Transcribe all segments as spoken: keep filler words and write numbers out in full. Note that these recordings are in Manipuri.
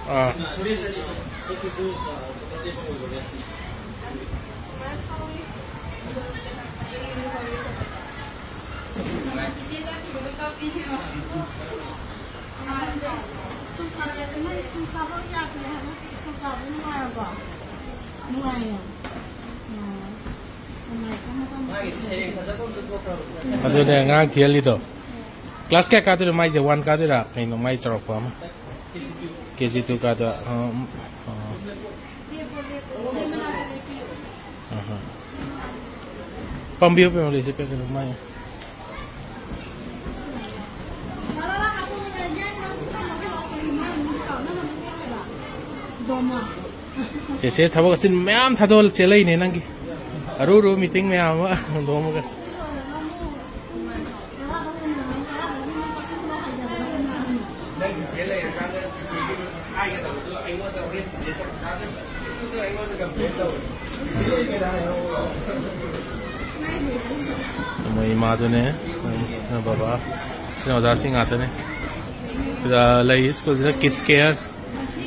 ꯑꯥ꯫ ꯁ꯭ꯀꯨꯜ ꯀꯥꯔꯛꯄꯅ ꯁ꯭ꯀꯨꯜ ꯀꯥꯕ ꯌꯥꯗ꯭ꯔꯦ ꯍꯥꯏꯕ꯫ ꯁ꯭ꯀꯨꯜ ꯀꯥꯕ ꯅꯨꯡꯉꯥꯏꯔꯕꯣ? ꯅꯨꯡꯉꯥꯏꯌꯦ꯫ ꯑꯣ꯫ ꯅꯨꯡꯉꯥꯏ꯫ ꯑꯗꯨꯅꯦ ꯑꯉꯥꯡ ꯊꯤꯍꯜꯂꯤꯗꯣ꯫ ꯀ꯭ꯂꯥꯁ ꯀꯌꯥ ꯀꯥꯗꯣꯏꯅꯣ ꯃꯥꯏꯁꯦ? ꯋꯥꯟ ꯀꯥꯗꯣꯏꯔꯥ? ꯀꯩꯅꯣ ꯃꯥꯏ ꯆꯥꯎꯔꯛꯄ ꯑꯃ? ꯀꯦ ꯖꯤ ꯇꯨ ꯀꯥꯗꯣꯏꯔꯥ? ꯑ, ꯎꯝ, ꯑ꯫ ꯑꯍ꯫ ꯄꯥꯝꯕꯤꯌꯨ, ꯄꯥꯝꯕꯤꯌꯨ, ꯂꯩꯁꯦ, ꯄꯦꯛꯀꯅꯨ, ꯃꯥꯏ꯫ ꯆꯦꯆꯦ ꯊꯕꯛ ꯑꯆꯤꯟ ꯃꯌꯥꯝ ꯊꯥꯗꯣꯛꯑ ꯆꯦꯜꯂꯛꯏꯅꯦ ꯅꯪꯒꯤ꯫ ꯑꯔꯨ ꯑꯔꯨ ꯃꯤꯇꯤꯡ ꯃꯌꯥꯝ ꯑꯃ ꯍꯣꯡꯗꯣꯛꯑꯝꯃꯒ꯫ ꯅꯪ ꯆꯤꯆꯦ ꯂꯩꯔꯀꯥꯟꯗ ꯆꯤꯆꯦꯒꯤ ꯍꯥꯏꯒꯗꯕꯗꯣ ꯑꯩꯉꯣꯟꯗ ꯍꯣꯔꯦꯟ ꯆꯤꯆꯦ ꯆꯠꯈ꯭ꯔꯀꯥꯟꯗ ꯑꯗꯨꯗꯣ ꯑꯩꯉꯣꯟꯗ complain ꯇꯧꯋꯦ꯫ ꯆꯤꯆꯦ ꯂꯩꯔꯀꯥꯟꯗ ꯍꯥꯏꯔꯛꯑꯣ꯫ ꯃꯣꯏ ꯏꯃꯥꯗꯨꯅꯦ, ꯃꯣꯏ ꯕꯕꯥ, ꯁꯤꯅ ꯑꯣꯖꯥꯁꯤꯡ ꯉꯥꯛꯇꯅꯦ꯫ ꯁꯤꯗ ꯂꯩ ꯁ꯭ꯀꯨꯜꯁꯤꯗ Kids Care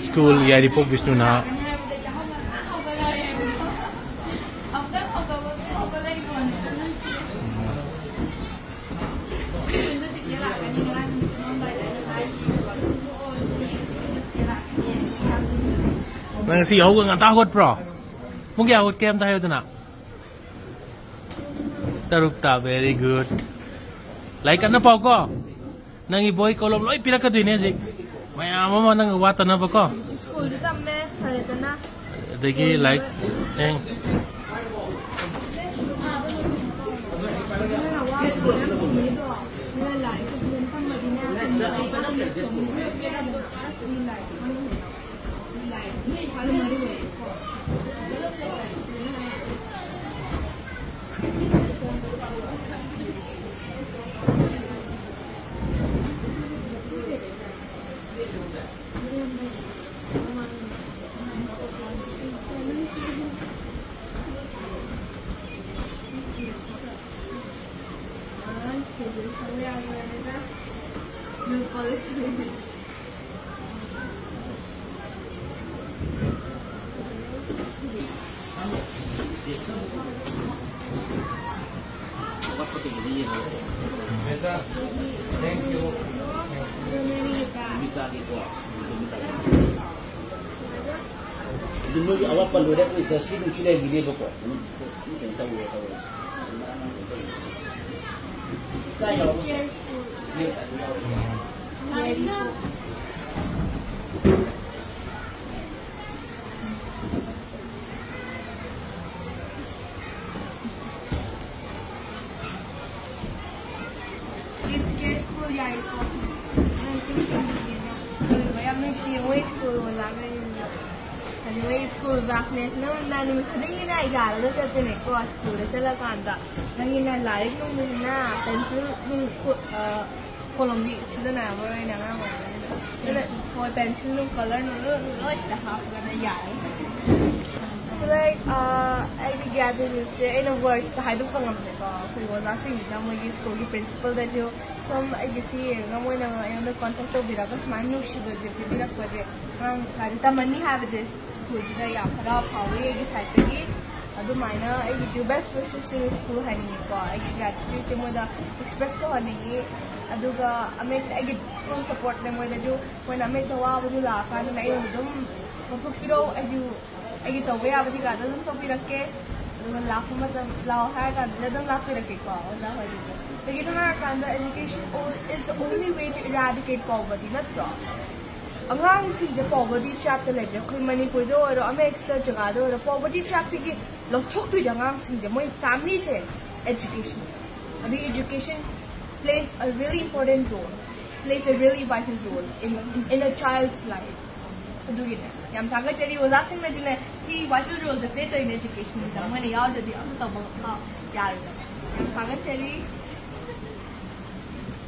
School, ꯌꯥꯏꯔꯤꯄꯣꯛ ꯕꯤꯁꯅꯨ ꯅꯍꯥ꯫ ꯅꯪ ꯉꯁꯤ ꯌꯥꯍꯧ ꯉꯟꯇꯥ ꯍꯧꯒꯠꯄ꯭ꯔꯣ? ꯄꯨꯡ ꯀꯌꯥ ꯍꯧꯒꯠꯀꯦ ꯑꯝꯇ ꯍꯥꯏꯌꯨꯗꯅ꯫ ꯇꯔꯨꯛ ꯇꯥ, very good꯫ ꯂꯥꯏꯔꯤꯛ ꯀꯟꯅ ꯄꯥꯎꯀꯣ꯫ ꯅꯪꯒꯤ ꯕꯣꯏ ꯀꯣꯂꯣꯝ ꯂꯣꯏ ꯄꯤꯔꯛꯀꯗꯣꯏꯅꯦ ꯍꯧꯖꯤꯛ꯫ ꯃꯌꯥꯝ ꯑꯃ ꯅꯪ ꯋꯥꯠꯇꯅꯕꯀꯣ꯫ ꯁ꯭ꯀꯨꯜꯗꯤ ꯇꯝꯃꯦ, ꯐꯔꯦꯗꯅ꯫ ꯑꯗꯒꯤ ꯂꯥꯏꯔꯤꯛ, ꯑꯦ꯫ Visa, thank you. ꯑꯗꯨ ꯅꯣꯏꯒꯤ ꯑꯋꯥꯠꯄ ꯂꯣꯏꯔꯦ, ꯑꯩꯈꯣꯏ ꯖꯔꯁꯤ ꯅꯨꯡꯁꯤ ꯂꯩꯔꯤꯅꯦꯕꯀꯣ꯫ ꯑꯗꯨꯝ ꯀꯩꯅꯣ ꯇꯧꯔꯦ, ꯇꯧꯔꯦ꯫ ꯀꯥꯏ ꯌꯥꯎꯔꯕ? It's your school, ꯌꯥꯔꯦꯀꯣ? ꯅꯪ ꯁꯨꯝ ꯇꯝꯕꯤꯒꯦꯅ ꯇꯧꯔꯤꯕ꯫ ꯌꯥꯝ ꯅꯨꯡꯁꯤꯌꯦ ꯃꯣꯏ ꯁ꯭ꯀꯨꯜ ꯑꯣꯖꯥꯈꯩꯁꯤꯡꯗꯣ꯫ ꯍꯥꯏꯗꯤ ꯃꯣꯏ ꯁ꯭ꯀꯨꯜ ꯕꯦꯒꯅꯦ꯫ ꯅꯪ, ꯅꯪ ꯅꯨꯃꯤꯠ ꯈꯨꯗꯤꯡꯒꯤꯅꯦ ꯌꯥꯜꯂꯒ ꯆꯠꯇꯣꯏꯅꯦꯀꯣ ꯁ꯭ꯀꯨꯜꯗ ꯆꯠꯂꯀꯥꯟꯗ꯫ ꯅꯪꯒꯤꯅꯦ ꯂꯥꯏꯔꯤꯛ ꯅꯨꯡꯗꯨꯁꯨꯅ ꯄꯦꯟꯁꯤꯜ ꯅꯨꯡ ꯈꯨ-, ꯑ, ꯀꯣꯂꯣꯝꯗꯤ ꯁꯤꯖꯤꯟꯅꯔꯝꯃꯔꯣꯏꯅꯦ ꯑꯉꯥꯡ ꯑꯣꯏꯔꯤꯉꯩꯗ꯫ ꯑꯗꯨꯅ ꯍꯣꯏ, ꯄꯦꯟꯁꯤꯜ ꯅꯨꯡ, ꯀꯂꯔ ꯅꯨꯡ ꯂꯣꯏ, ꯂꯣꯏ ꯁꯤꯗ ꯍꯥꯞꯄꯒꯅꯦ ꯌꯥꯜꯂꯦ꯫ So, like, ꯑ, ꯑꯩꯒꯤ gratitudeꯁꯦ ꯑꯩꯅ wordsꯇ ꯍꯥꯏꯗꯣꯛꯄ ꯉꯝꯗꯦꯀꯣ꯫ ꯑꯩꯈꯣꯏꯒꯤ ꯑꯣꯖꯥꯁꯤꯡꯁꯤꯅ ꯃꯣꯏꯒꯤ ꯁ꯭ꯀꯨꯜꯒꯤ ꯄ꯭ꯔꯤꯟꯁꯤꯄꯜꯗꯁꯨ ꯁꯨꯝ ꯑꯩꯒꯤ ꯁꯤ ꯌꯦꯡꯉꯒ ꯃꯣꯏꯅ ꯑꯩꯉꯣꯟꯗ ꯀꯣꯟꯇꯦꯛ ꯇꯧꯕꯤꯔꯒ ꯁꯨꯃꯥꯏꯅ ꯅꯨꯡꯁꯤꯕꯁꯦ ꯄꯤꯕꯤꯔꯛꯄꯁꯦ, ꯑꯉꯥꯡ ꯂꯥꯏꯔꯤꯛ ꯇꯝꯍꯟꯅꯤ ꯍꯥꯏꯕꯁꯦ ꯁ꯭ꯀꯨꯜꯁꯤꯗ ꯌꯥꯝ ꯍꯔꯥꯎ ꯐꯥꯎꯏ ꯑꯩꯒꯤ ꯁꯥꯏꯠꯇꯒꯤ꯫ ꯑꯗꯨꯃꯥꯏꯅ ꯑꯩꯒꯤꯁꯨ best wishes to the school ꯍꯥꯏꯅꯤꯡꯉꯤꯀꯣ꯫ ꯑꯩꯒꯤ gratitudeꯁꯦ ꯃꯣꯏꯗ express ꯇꯧꯍꯟꯅꯤꯡꯉꯤ꯫ ꯑꯗꯨꯒ ꯑꯃꯦꯛ ꯑꯩꯒꯤ full supportꯅꯦ ꯃꯣꯏꯗꯁꯨ꯫ ꯃꯣꯏꯅ ꯑꯃꯦꯛꯇ ꯋꯥꯕꯗꯨ ꯂꯥꯛꯑꯀꯥꯟꯗꯅ ꯑꯩꯉꯣꯟꯗ ꯑꯗꯨꯝ ꯂꯧꯊꯣꯛꯄꯤꯔꯛꯑꯣ꯫ ꯑꯩꯁꯨ ꯑꯩꯒꯤ ꯇꯧꯕ ꯌꯥꯕ ꯀꯩꯀꯥꯗꯣ ꯑꯗꯨꯝ ꯇꯧꯕꯤꯔꯛꯀꯦ꯫ ꯑꯗꯨꯒ ꯂꯥꯛꯄ ꯃꯇꯝ, ꯂꯥꯛꯑꯣ ꯍꯥꯏꯔ ꯀꯥꯟꯗꯅ ꯑꯗꯨꯝ ꯂꯥꯛꯄꯤꯔꯛꯀꯦꯀꯣ ꯑꯣꯖꯥ ꯍꯣꯏꯗꯁꯨ꯫ ꯀꯩꯒꯤꯅꯣ ꯍꯥꯏꯔꯀꯥꯟꯗ education is the only way to eradicate poverty ꯅꯠꯇ꯭ꯔꯣ? ꯑꯉꯥꯡꯁꯤꯡꯁꯦ poverty trapꯇ ꯂꯩꯕꯁꯦ ꯑꯩꯈꯣꯏ ꯃꯅꯤꯄꯨꯔꯗ ꯑꯣꯏꯔꯣ, ꯑꯃ ꯍꯦꯛꯇ ꯖꯒꯥꯗ ꯑꯣꯏꯔꯣ, poverty trapꯇꯒꯤ ꯂꯧꯊꯣꯛꯇꯣꯏꯁꯦ ꯑꯉꯥꯡꯁꯤꯡꯁꯦ, ꯃꯣꯏ familyꯁꯦ education꯫ ꯑꯗꯨꯒꯤ education plays a really important role꯫ plays a really vital role in, in a child's life. ꯑꯗꯨꯒꯤꯅꯦ ꯌꯥꯝ ꯊꯥꯒꯠꯆꯔꯤ ꯑꯣꯖꯥꯁꯤꯡꯅꯁꯨꯅꯦ ꯁꯤ vital role ꯁꯦ play ꯇꯧꯔꯤꯅꯦ education ꯗ, ꯃꯣꯏꯅ ꯌꯥꯎꯗ꯭ꯔꯗꯤ ꯑꯝꯇ ꯇꯧꯕ ꯁꯥ- ꯌꯥꯔꯣꯏꯗꯕ꯫ ꯌꯥꯝ ꯊꯥꯒꯠꯆꯔꯤ꯫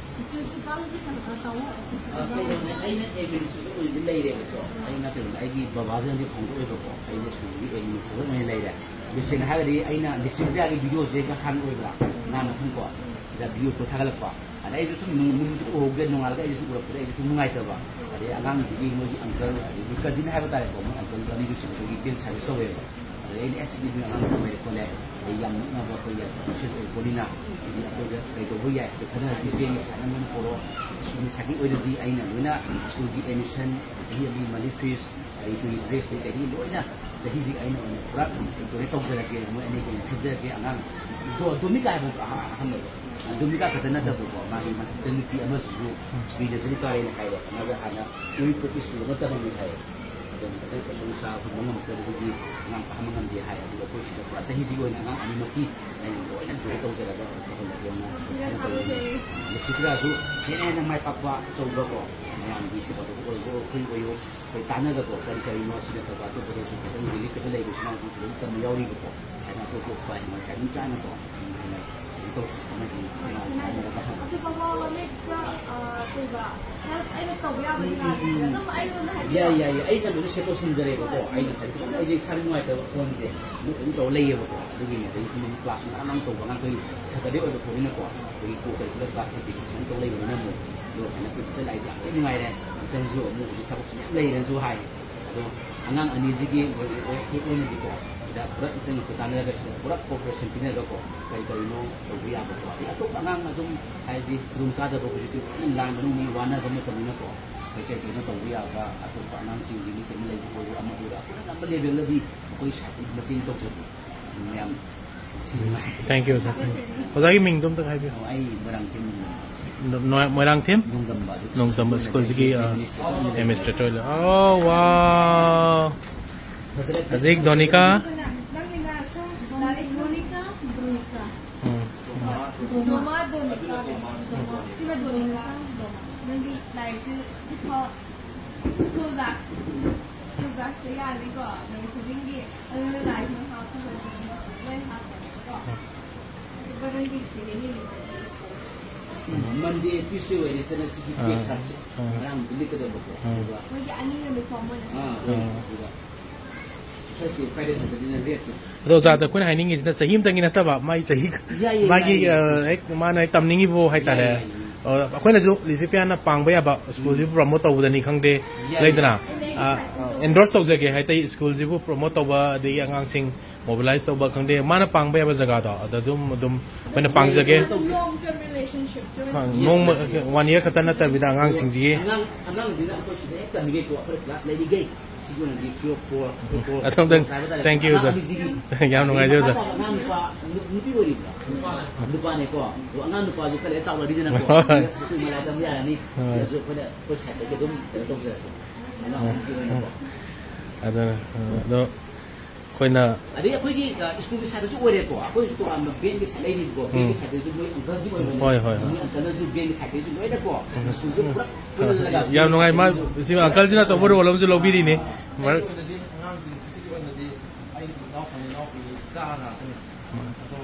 ꯑ, ꯀꯩꯅꯣꯅꯦ, ꯑꯩꯅ ꯑꯦꯝ ꯑꯦꯟ ꯁꯨ ꯑꯣꯏꯅꯗꯤ ꯂꯩꯔꯦꯕꯀꯣ꯫ ꯑꯩꯅ ꯀꯩꯅꯣ, ꯑꯩꯒꯤ ꯕꯕꯥꯁꯤꯅꯗꯤ ꯐꯣꯡꯗꯣꯛꯑꯦꯕꯀꯣ꯫ ꯑꯩꯅ ꯁ꯭ꯀꯨꯜꯒꯤ ꯑꯦꯗꯃꯤꯅꯤꯁꯇ꯭ꯔꯦꯇꯔ ꯑꯣꯏꯅ ꯂꯩꯔꯦ꯫ ꯑꯗꯨ ꯁꯦꯡꯅ ꯍꯥꯏꯔꯒꯗꯤ ꯑꯩꯅ ꯂꯤꯁꯤꯡ ꯀꯌꯥꯒꯤ ꯚꯤꯗꯤꯑꯣꯁꯦ ꯉꯍꯥꯟ ꯑꯣꯏꯕ꯭ꯔꯥ? ꯉꯍꯥꯟ ꯃꯊꯪꯀꯣ꯫ ꯁꯤꯗ ꯚꯤꯗꯤꯑꯣ ꯄꯣꯠ ꯊꯥꯒꯠꯂꯛꯄ꯫ ꯑꯗ ꯑꯩꯁꯨ ꯁꯨꯝ ꯅꯨꯡ- ꯅꯨꯃꯤꯠꯇꯨ ꯎꯍꯧꯗꯦ, ꯅꯣꯡꯉꯥꯜꯂꯒ ꯑꯩꯁꯨ ꯎꯔꯛꯄꯗ ꯑꯩꯁꯨ ꯁꯨꯝ ꯅꯨꯡꯉꯥꯏꯇꯕ꯫ ꯑꯗꯩ ꯑꯉꯥꯡꯁꯤꯒꯤ ꯃꯣꯏꯒꯤ ꯑꯪꯀꯜ, ꯑꯗꯒꯤ ꯀꯖꯤꯟ ꯍꯥꯏꯕ ꯇꯥꯔꯦꯀꯣ, ꯃꯣꯏ ꯑꯪꯀꯜ ꯑꯅꯤꯗꯨꯁꯨ ꯑꯩꯈꯣꯏꯒꯤ ꯕꯦꯟ ꯁꯥꯔꯚꯤꯁ ꯇꯧꯋꯦꯕ꯫ ꯑꯗꯩ ꯑꯩꯅ ꯑꯦꯁ ꯁꯤꯗꯤ ꯑꯉꯥꯡꯁꯨ ꯑꯣꯏꯔꯦ ꯈꯣꯠꯂꯦ, ꯑꯩ ꯌꯥꯝ ꯅꯛꯅꯕ ꯑꯩꯈꯣꯏꯒꯤ ꯄ꯭ꯔꯣꯁꯦꯁ ꯑꯣꯏꯕꯅꯤꯅ ꯁꯤꯗꯤ ꯑꯩꯈꯣꯏꯗ ꯀꯩꯗꯧꯕ ꯌꯥꯏ ꯍꯥꯏꯕꯗꯣ ꯈꯟꯅꯔꯒ ꯕꯦꯡꯒꯤ ꯁꯥꯏꯠ ꯑꯃ ꯄꯨꯔꯛꯑꯣ꯫ ꯁ꯭ꯀꯨꯜꯒꯤ ꯁꯥꯏꯠꯀꯤ ꯑꯣꯏꯅꯗꯤ ꯑꯩꯅ ꯂꯣꯏꯅ ꯁ꯭ꯀꯨꯜꯒꯤ ꯑꯦꯗꯃꯤꯁꯟ, ꯆꯍꯤ ꯑꯃꯒꯤ ꯃꯟꯂꯤ ꯐꯤꯁ, ꯑꯩꯈꯣꯏꯒꯤ ꯗ꯭ꯔꯦꯁꯇꯒꯤ ꯀꯩꯗꯒꯤ ꯂꯣꯏꯅ ꯆꯍꯤꯁꯤꯒꯤ ꯑꯩꯅ ꯑꯣꯏꯅ ꯄꯨꯔꯥ ꯀꯩꯅꯣ ꯇꯧꯖꯔꯒꯦ, ꯃꯣꯏ ꯑꯅꯤꯒꯤ ꯑꯣꯏꯅ ꯁꯤꯟꯖꯔꯒꯦ꯫ ꯑꯉꯥꯡ ꯗꯣ- ꯗꯣꯃꯤꯀꯥ ꯍꯥꯏꯕ ꯑꯍ- ꯑꯍꯟꯕꯗꯣ, ꯗꯣꯃꯤꯀꯥ ꯈꯛꯇ ꯅꯠꯇꯕꯀꯣ, ꯃꯥꯒꯤ ꯃꯆꯟꯅꯨꯄꯤ ꯑꯃꯁꯨ ꯄ꯭ꯔꯤ ꯅꯔꯁꯔꯤ ꯀꯥꯔꯦꯅ ꯍꯥꯏꯕ, ꯃꯥꯁꯦ ꯍꯥꯟꯅ ꯎꯔꯤꯄꯣꯛꯀꯤ ꯁ꯭ꯀꯨꯜ ꯑꯃ ꯇꯝꯃꯝꯃꯦ ꯍꯥꯏꯌꯦ꯫ ꯑꯗꯣ ꯃꯇꯝ ꯀꯩꯁꯨ ꯅꯨꯡꯁꯥ ꯍꯨꯟꯕ ꯉꯝꯃꯛꯇꯕꯗꯒꯤ ꯑꯉꯥꯡ ꯐꯥꯍꯟꯕ ꯉꯝꯗꯦ ꯍꯥꯏ꯫ ꯑꯗꯨꯒ ꯑꯩꯈꯣꯏ ꯁꯤꯗ ꯄꯨꯔꯥ ꯆꯍꯤꯁꯤꯒꯤ ꯑꯣꯏꯅ ꯑꯉꯥꯡ ꯑꯅꯤꯃꯛꯀꯤ ꯑꯩꯅ ꯂꯣꯏꯅ ꯗ꯭ꯔꯣ ꯇꯧꯖꯔꯒ ꯇꯧꯍꯜꯂꯒꯦꯅ ꯀꯩꯅꯣ ꯇꯧꯖꯔꯤ꯫ ꯑꯗꯣ ꯁꯤꯗꯁꯨ ꯍꯦꯟꯅ ꯍꯦꯟꯅ ꯃꯥꯏ ꯄꯥꯛꯄ ꯑꯆꯧꯕꯀꯣ, ꯃꯌꯥꯝꯒꯤ ꯁꯦꯕꯥ ꯇꯧꯕ ꯑꯣꯏꯕ ꯑꯩꯈꯣꯏ ꯑꯣꯏꯌꯨ꯫ ꯑꯩꯈꯣꯏ ꯇꯥꯟꯅꯔꯒꯀꯣ, ꯀꯔꯤ ꯀꯔꯤꯅꯣ ꯁꯤ ꯅꯠꯇꯕ ꯑꯇꯣꯞꯄꯗꯁꯨ ꯈꯤꯇꯪ ꯔꯤꯂꯤꯐ ꯈꯤꯇꯪ ꯂꯩꯕꯁꯤꯅ ꯑꯩꯈꯣꯏ ꯁꯤꯗ ꯇꯝꯕ ꯌꯥꯎꯔꯤꯕꯀꯣ꯫ ꯁꯨꯃꯥꯏꯅ ꯑꯇꯣꯞ ꯑꯇꯣꯞꯄ ꯍꯦꯟꯅ ꯇꯥꯏꯃꯤꯡ ꯆꯥꯅꯀꯣ, ꯑꯗꯨꯃꯥꯏꯅ ꯀꯩꯅꯣ ꯇꯧꯁꯤ, ꯈꯟꯅꯁꯤ, ꯇꯥꯟꯅꯔꯒ ꯍꯪꯉꯣ꯫ ꯑꯗꯨ ꯕꯕꯥ ꯍꯣꯔꯃꯦꯠꯀ ꯀꯩꯕ ꯍꯦꯜꯞ ꯑꯩꯅ ꯇꯧꯕ ꯌꯥꯕꯗꯤ ꯂꯥꯛꯑꯦ꯫ ꯑꯗꯨꯝ ꯑꯩꯉꯣꯟꯗ ꯍꯥꯏꯕꯤꯌꯣ꯫ ꯌꯥꯏ, ꯌꯥꯏ, ꯌꯥꯏ꯫ ꯑꯩꯅ ꯂꯣꯏꯅ ꯁꯦꯠ ꯇꯧꯁꯤꯟꯖꯔꯦꯕꯀꯣ꯫ ꯑꯩ ꯉꯁꯥꯏ ꯈꯤꯇꯪ ꯑꯩꯁꯦ ꯏꯁꯥ ꯅꯨꯡꯉꯥꯏꯇꯕ ꯐꯣꯟꯁꯦ ꯑꯗꯨꯝ ꯀꯩꯅꯣ ꯇꯧꯔ ꯂꯩꯌꯦꯕꯀꯣ꯫ ꯑꯗꯨꯒꯤꯅꯦ꯫ ꯑꯗꯩ ꯁꯨꯝ ꯀ꯭ꯂꯥꯁ ꯉꯔꯥꯡ ꯉꯔꯥꯡ ꯇꯧꯕ ꯑꯉꯥꯡꯈꯩ ꯁꯇꯔꯗꯦ ꯑꯣꯏꯕ ꯄꯣꯠꯅꯤꯅꯀꯣ꯫ ꯑꯩꯈꯣꯏꯒꯤ ꯀꯣ ꯀꯔꯤꯀꯨꯂꯔ ꯀ꯭ꯂꯥꯁ ꯑꯦꯛꯇꯤꯚꯤꯇꯤꯁꯟ ꯇꯧ ꯂꯩꯕꯅꯤꯅ ꯑꯃꯨꯛ ꯑꯗꯣ ꯍꯟꯗꯛꯇꯤ ꯏꯆꯜ ꯂꯥꯏꯔꯤꯛ ꯌꯥꯝ ꯊꯤ ꯅꯨꯡꯉꯥꯏꯔꯦ꯫ ꯏꯆꯜꯁꯨ ꯑꯃꯨꯛ ꯍꯧꯖꯤꯛ ꯊꯕꯛꯁꯨ ꯃꯌꯥꯝ ꯂꯩꯔꯦꯅꯁꯨ ꯍꯥꯏ꯫ ꯑꯗꯣ ꯑꯉꯥꯡ ꯑꯅꯤꯁꯤꯒꯤ ꯑꯣꯏ- ꯑꯣꯏ- ꯑꯣꯏꯅꯗꯤꯀꯣ, ꯁꯤꯗ ꯄꯨꯂꯞ ꯏꯆꯟ ꯑꯩꯈꯣꯏ ꯇꯥꯟꯅꯔꯒ ꯁꯤꯗ ꯄꯨꯂꯞ ꯀꯣꯑꯣꯄꯔꯦꯁꯟ ꯄꯤꯅꯔꯒꯀꯣ, ꯀꯔꯤ ꯀꯔꯤꯅꯣ ꯇꯧꯕ ꯌꯥꯕꯀꯣ꯫ ꯑꯗꯩ ꯑꯇꯣꯞꯄ ꯑꯉꯥꯡ ꯑꯗꯨꯝ ꯍꯥꯏꯗꯤ ꯈꯨꯗꯣꯡꯆꯥꯗꯕ ꯍꯧꯖꯤꯛꯇꯤ ꯂꯣꯏꯅ ꯂꯥꯟ ꯃꯅꯨꯡꯅꯤ, ꯋꯥꯅꯕ ꯃꯇꯝꯅꯤꯅꯀꯣ꯫ ꯑꯩꯈꯣꯏ ꯀꯔꯤ ꯀꯔꯤꯅꯣ ꯇꯧꯕ ꯌꯥꯕ, ꯑꯇꯣꯞꯄ ꯑꯉꯥꯡꯁꯤꯡꯒꯤ ꯃꯤ ꯀꯩꯅꯣ ꯂꯩꯕ ꯑꯣꯏꯔꯣ, ꯑꯃ ꯑꯣꯏꯔꯣ, ꯑꯩꯈꯣꯏꯅ ꯉꯝꯕ ꯂꯦꯚꯦꯜꯗꯗꯤ ꯑꯩꯈꯣꯏ ꯁꯥꯏꯠꯇꯒꯤ ꯃꯇꯦꯡ ꯇꯧꯖꯒꯦ꯫ ꯃꯌꯥꯝ ꯁꯤ ꯅꯨꯡꯉꯥꯏ꯫ Thank you, sir. ꯑꯣꯖꯥꯒꯤ ꯃꯤꯡꯗꯣ ꯑꯝꯇ ꯍꯥꯏꯕꯤꯌꯨ꯫ ꯑꯣ, ꯑꯩ ꯃꯣꯏꯔꯥꯡꯊꯦꯝ ꯅꯣꯏ- ꯃꯣꯏꯔꯥꯡꯊꯦꯝ ꯅꯣꯡꯗꯝꯕ ꯑꯗꯨ ꯅꯣꯡꯗꯝꯕ ꯁ꯭ꯀꯨꯜꯁꯤꯒꯤ ꯑꯦꯗꯃꯤꯅꯤꯁꯇ꯭ꯔꯦꯇꯔ ꯑꯣꯏꯅ ꯂꯩꯔꯦ꯫ Oh, wow. ꯐꯖꯔꯦ꯫ ꯍꯧꯖꯤꯛ ꯙꯣꯅꯤꯀꯥ꯫ ꯅꯪꯒꯤ ꯃꯤꯡꯁꯦ ꯂꯥꯏꯔꯤꯛ ꯙꯣꯅꯤꯀꯥ, ꯙꯣꯅꯤꯀꯥ꯫ ꯎꯝ꯫ ꯗꯣꯃꯥ ꯙꯣꯅꯤꯀꯥ꯫ ꯁꯤꯅ ꯙꯣꯅꯤꯀꯥ꯫ ꯁ꯭ꯀꯨꯜ ꯕꯦꯒ, ꯁ꯭ꯀꯨꯜ ꯕꯦꯒꯁꯦ ꯌꯥꯅꯤꯀꯣ? ꯅꯨꯃꯤꯠ ꯈꯨꯗꯤꯡꯒꯤ ꯑꯗꯨꯅ ꯂꯥꯏꯔꯤꯛ ꯍꯥꯞꯄꯒꯗꯤ ꯂꯣꯏ ꯍꯥꯞꯄꯅꯤꯀꯣ? ꯑꯗꯨꯒ ꯅꯪꯒꯤ ꯁꯦꯀꯦꯟ ꯌꯨꯅꯤꯠꯇꯗꯤ? ꯃꯟꯗꯦ, ꯇ꯭ꯌꯨꯁꯗꯦ, ꯋꯦꯗꯅꯦꯁꯗꯦꯅ ꯁꯤꯒꯤ ꯑꯥ, ꯆꯦꯛ ꯁꯥꯔꯠꯁꯦ ꯑꯥ꯫ ꯉꯔꯥꯡꯗꯤ ꯂꯤꯠꯀꯗꯕꯀꯣ꯫ ꯑꯥ꯫ ꯑꯗꯨꯒ ꯃꯣꯏꯒꯤ ꯑꯅꯤ ꯅꯨꯃꯤꯠ ꯐꯥꯎ ꯃꯣꯏꯅ ꯑꯥ, ꯑꯥ꯫ ꯑꯗꯨꯒ ꯊꯔꯁꯗꯦ, ꯐ꯭ꯔꯥꯏꯗꯦ, ꯁꯇꯔꯗꯦꯅ ꯔꯦꯠꯇꯣ꯫ ꯑꯗꯣ ꯑꯣꯖꯥꯗ ꯑꯩꯈꯣꯏꯅ ꯍꯥꯏꯅꯤꯡꯉꯤꯁꯤꯅ ꯆꯍꯤ ꯑꯃꯇꯪꯒꯤ ꯅꯠꯇꯕ, ꯃꯥꯒꯤ ꯆꯍꯤ, ꯌꯥꯏꯌꯦ, ꯃꯥꯒꯤ, ꯌꯥꯏꯌꯦ꯫ ꯑ, ꯍꯦꯛ ꯃꯥꯅ ꯍꯦꯛ ꯇꯝꯅꯤꯡꯉꯤꯕ ꯍꯥꯏꯇꯥꯔꯦ꯫ ꯌꯥꯏꯌꯦ, ꯌꯥꯏꯌꯦ꯫ ꯑ, ꯑꯩꯈꯣꯏꯅꯁꯨ ꯂꯤꯁꯤꯄꯤꯌꯥꯅ ꯄꯥꯡꯕ ꯌꯥꯕ ꯁ꯭ꯀꯨꯜꯁꯤꯕꯨ ꯄ꯭ꯔꯃꯣꯠ ꯇꯧꯕꯗꯅꯤ ꯈꯪꯗꯦ, ꯌꯥꯏꯌꯦ꯫ ꯂꯩꯗꯅ, ꯑ, ꯑꯦꯟꯗꯣꯔꯁ ꯇꯧꯖꯒꯦ ꯍꯥꯏꯇꯥꯔꯦ, ꯁ꯭ꯀꯨꯜꯁꯤꯕꯨ ꯄ꯭ꯔꯃꯣꯠ ꯇꯧꯕ, ꯑꯗꯒꯤ ꯑꯉꯥꯡꯁꯤꯡ ꯃꯣꯕꯤꯂꯥꯏꯁ ꯇꯧꯕ ꯈꯪꯗꯦ, ꯃꯥꯅ ꯄꯥꯡꯕ ꯌꯥꯕ ꯖꯒꯥꯗꯣ ꯑꯗ ꯑꯗꯨꯝ, ꯑꯗꯨꯝ ꯑꯩꯈꯣꯏꯅ ꯄꯥꯡꯖꯒꯦ꯫ Long term relationship ꯇ ꯑ, ꯅꯣꯡꯃ, ꯋꯥꯟ ꯏꯌꯔ ꯈꯛꯇ ꯅꯠꯇꯕꯤꯗ ꯑꯉꯥꯡꯁꯤꯡꯁꯤꯒꯤ ꯑꯉꯥꯡ, ꯑꯉꯥꯡꯁꯤꯅ ꯑꯩꯈꯣꯏ ꯁꯤꯗ ꯍꯦꯛ ꯇꯝꯃꯤꯈꯩꯀꯣ, ꯑꯩꯈꯣꯏ ꯀ꯭ꯂꯥꯁ ꯂꯩꯔꯤꯈꯩ, ꯁꯤꯒꯤ ꯑꯣꯏꯅꯗꯤ ꯄꯤꯌꯣ, ꯄꯣ, ꯄꯣ, ꯄꯣ, ꯑꯗꯣꯝꯗ ꯄꯣ ꯍꯥꯏꯕ ꯇꯥꯔꯦ꯫ Thank you, ꯑꯉꯥꯡ sir꯫ ꯑꯅꯤꯁꯤꯒꯤ ꯌꯥꯝ ꯅꯨꯡꯉꯥꯏꯖꯔꯦ, sir꯫ ꯑꯉꯥꯡ ꯅꯨꯄꯥ, ꯅꯨ-, ꯅꯨꯄꯤ ꯑꯣꯏꯔꯤꯕ꯭ꯔꯥ? ꯅꯨꯄꯥꯅꯦꯀꯣ꯫ ꯑꯗꯣ ꯑꯉꯥꯡ ꯅꯨꯄꯥꯁꯨ ꯈꯔ ꯂꯩꯔ ꯆꯥꯎꯔꯛꯑꯅꯤꯗꯅꯀꯣ꯫ ꯍꯣꯏ꯫ ꯃꯇꯨꯡ ꯃꯅꯥꯎ ꯇꯝꯕ ꯌꯥꯔꯅꯤ꯫ ꯍꯣꯏ꯫ ꯁꯤꯗꯁꯨ ꯑꯩꯈꯣꯏꯅ, ꯑꯩꯈꯣꯏ ꯁꯥꯏꯠꯇꯒꯤ ꯑꯗꯨꯝ ꯀꯩꯅꯣ ꯇꯧꯖꯔꯛꯀꯦ꯫ ꯑꯉꯥꯡ ꯍꯣꯏ꯫ ꯑꯅꯤꯒꯤ ꯑꯣꯏꯅꯀꯣ꯫ ꯑꯗꯨꯅ, ꯑꯗꯣ ꯑꯩꯈꯣꯏꯅ ꯑꯗꯩ ꯑꯩꯈꯣꯏꯒꯤ, ꯑ, ꯁ꯭ꯀꯨꯜꯒꯤ ꯁꯥꯏꯠꯇꯁꯨ ꯑꯣꯏꯔꯦꯀꯣ꯫ ꯑꯩꯈꯣꯏꯁꯨ ꯇꯣꯉꯥꯟꯕ ꯕꯦꯟꯒꯤ ꯁꯥꯏꯠ ꯂꯩꯔꯤꯕꯀꯣ꯫ ꯎꯝ꯫ ꯕꯦꯟꯒꯤ ꯁꯥꯏꯠꯇꯁꯨ ꯃꯣꯏ ꯑꯪꯀꯜꯁꯤ ꯑꯣꯏꯕꯅꯦ꯫ ꯍꯣꯏ, ꯍꯣꯏ, ꯍꯣꯏ꯫ ꯃꯣꯏ ꯑꯪꯀꯜꯅꯁꯨ ꯕꯦꯟꯒꯤ ꯁꯥꯏꯠꯇꯒꯤꯁꯨ ꯂꯣꯏꯅꯀꯣ꯫ ꯎꯝ꯫ ꯁ꯭ꯀꯨꯜꯁꯦ ꯄꯨꯂꯞ ꯄꯨꯜꯂꯒ ꯌꯥꯝ ꯅꯨꯡꯉꯥꯏ꯫ ꯃꯥ, ꯁꯤ ꯑꯪꯀꯜꯁꯤꯅ ꯑꯆꯧꯕ ꯔꯣꯜ ꯑꯃꯁꯨ ꯂꯧꯕꯤꯔꯤꯅꯦ꯫ ꯑꯩꯒꯤ ꯑꯣꯏꯅꯗꯤ ꯑꯉꯥꯡꯁꯤꯡꯁꯤꯒꯤ ꯑꯣꯏꯅꯗꯤ ꯑꯩꯒꯤ ꯏꯅꯥꯎꯄꯥ ꯏꯅꯥꯎꯄꯤ ꯏꯆꯥ ꯉꯥꯛꯇꯅꯤ꯫ ꯑꯗꯣ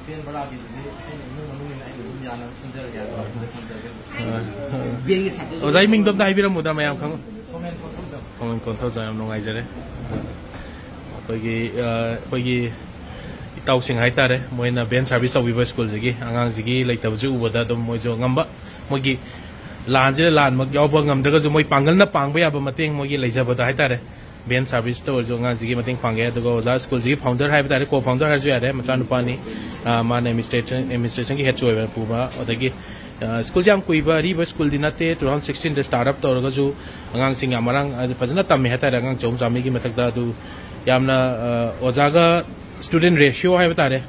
ꯕꯦꯟ ꯕꯔꯥꯒꯤꯗꯨꯗꯤ ꯑꯩꯅ ꯏꯃꯨꯡ ꯃꯅꯨꯡꯅꯤꯅ ꯑꯩꯅ ꯑꯗꯨꯝ ꯌꯥꯅꯕ ꯁꯤꯟꯖꯔꯒꯦ ꯍꯥꯏꯕ ꯋꯥꯐꯝꯗꯣ ꯊꯝꯖꯒꯦ꯫ ꯕꯦꯟꯒꯤ ꯁꯥꯏꯠꯇꯁꯨ ꯑꯣꯖꯥꯒꯤ ꯃꯤꯡꯗꯣ ꯑꯝꯇ ꯍꯥꯏꯕꯤꯔꯝꯃꯨꯗ, ꯃꯌꯥꯝ ꯈꯪ-, ꯁꯣꯃꯦꯟ ꯀꯣꯟꯊꯧꯖꯝ꯫ ꯁꯣꯃꯦꯟ ꯀꯣꯟꯊꯧꯖꯝ, ꯌꯥꯝ ꯅꯨꯡꯉꯥꯏꯖꯔꯦ꯫ ꯑꯩꯈꯣꯏꯒꯤ, ꯑ, ꯑꯩꯈꯣꯏꯒꯤ ꯏꯇꯥꯎꯁꯤꯡ ꯍꯥꯏꯇꯥꯔꯦ, ꯃꯣꯏꯅ ꯕꯦꯟ ꯁꯥꯔꯚꯤꯁ ꯇꯧꯕꯤꯕ ꯁ꯭ꯀꯨꯜꯁꯤꯒꯤ ꯑꯉꯥꯡꯁꯤꯒꯤ ꯂꯩꯇꯕꯁꯤ ꯎꯕꯗ ꯑꯗꯨꯝ ꯃꯣꯏꯁꯨ ꯉꯝꯕ, ꯃꯣꯏꯒꯤ ꯂꯥꯟꯁꯤꯗ ꯂꯥꯟꯃꯛ ꯌꯥꯎꯕ ꯉꯝꯗ꯭ꯔꯒꯁꯨ ꯃꯣꯏ ꯄꯥꯡꯒꯜꯅ ꯄꯥꯡꯕ ꯌꯥꯕ ꯃꯇꯦꯡ ꯃꯣꯏꯒꯤ ꯂꯩꯖꯕꯗ ꯍꯥꯏꯇꯥꯔꯦ, ꯕꯦꯟ ꯁꯥꯔꯚꯤꯁꯇ ꯑꯣꯏꯔꯁꯨ ꯑꯉꯥꯡꯁꯤꯒꯤ ꯃꯇꯦꯡ ꯄꯥꯡꯉꯦ꯫ ꯑꯗꯨꯒ ꯑꯣꯖꯥ ꯁ꯭ꯀꯨꯜꯁꯤꯒꯤ ꯐꯥꯎꯟꯗꯔ ꯍꯥꯏꯕ ꯇꯥꯔꯦ, ꯀꯣ ꯐꯥꯎꯟꯗꯔ ꯍꯥꯏꯔꯁꯨ ꯌꯥꯔꯦ, ꯃꯆꯥꯅꯨꯄꯥꯅꯤ꯫ ꯑ, ꯃꯥꯅ ꯑꯦꯗꯃꯤꯅꯤꯁꯇ꯭ꯔꯦꯁꯟ, ꯑꯦꯗꯃꯤꯅꯤꯁꯇ꯭ꯔꯦꯁꯟꯒꯤ ꯍꯦꯗꯁꯨ ꯑꯣꯏꯕ ꯄꯨꯕ꯫ ꯑꯗꯒꯤ, ꯑ, ꯁ꯭ꯀꯨꯜꯁꯦ ꯌꯥꯝ ꯀꯨꯏꯕ ꯑꯔꯤꯕ ꯁ꯭ꯀꯨꯜꯗꯤ ꯅꯠꯇꯦ, ꯇꯨ ꯊꯥꯎꯖꯟ ꯁꯤꯛꯁꯇꯤꯟꯗ ꯁ꯭ꯇꯥꯔꯠ ꯑꯞ ꯇꯧꯔꯒꯁꯨ ꯑꯉꯥꯡꯁꯤꯡ ꯌꯥꯝ ꯃꯔꯥꯡ, ꯑ, ꯐꯖꯅ ꯇꯝꯃꯦ ꯍꯥꯏꯇꯥꯔꯦ, ꯑꯉꯥꯡ ꯆꯍꯨꯝ ꯆꯥꯝꯃꯔꯤꯒꯤ ꯃꯊꯛꯇ꯫ ꯑꯗꯨ ꯌꯥꯝꯅ, ꯑ, ꯑꯣꯖꯥꯒ ꯁ꯭ꯇꯨꯗꯦꯟ ꯔꯦꯁꯤꯌꯣ ꯍꯥꯏꯕ ꯇꯥꯔꯦ,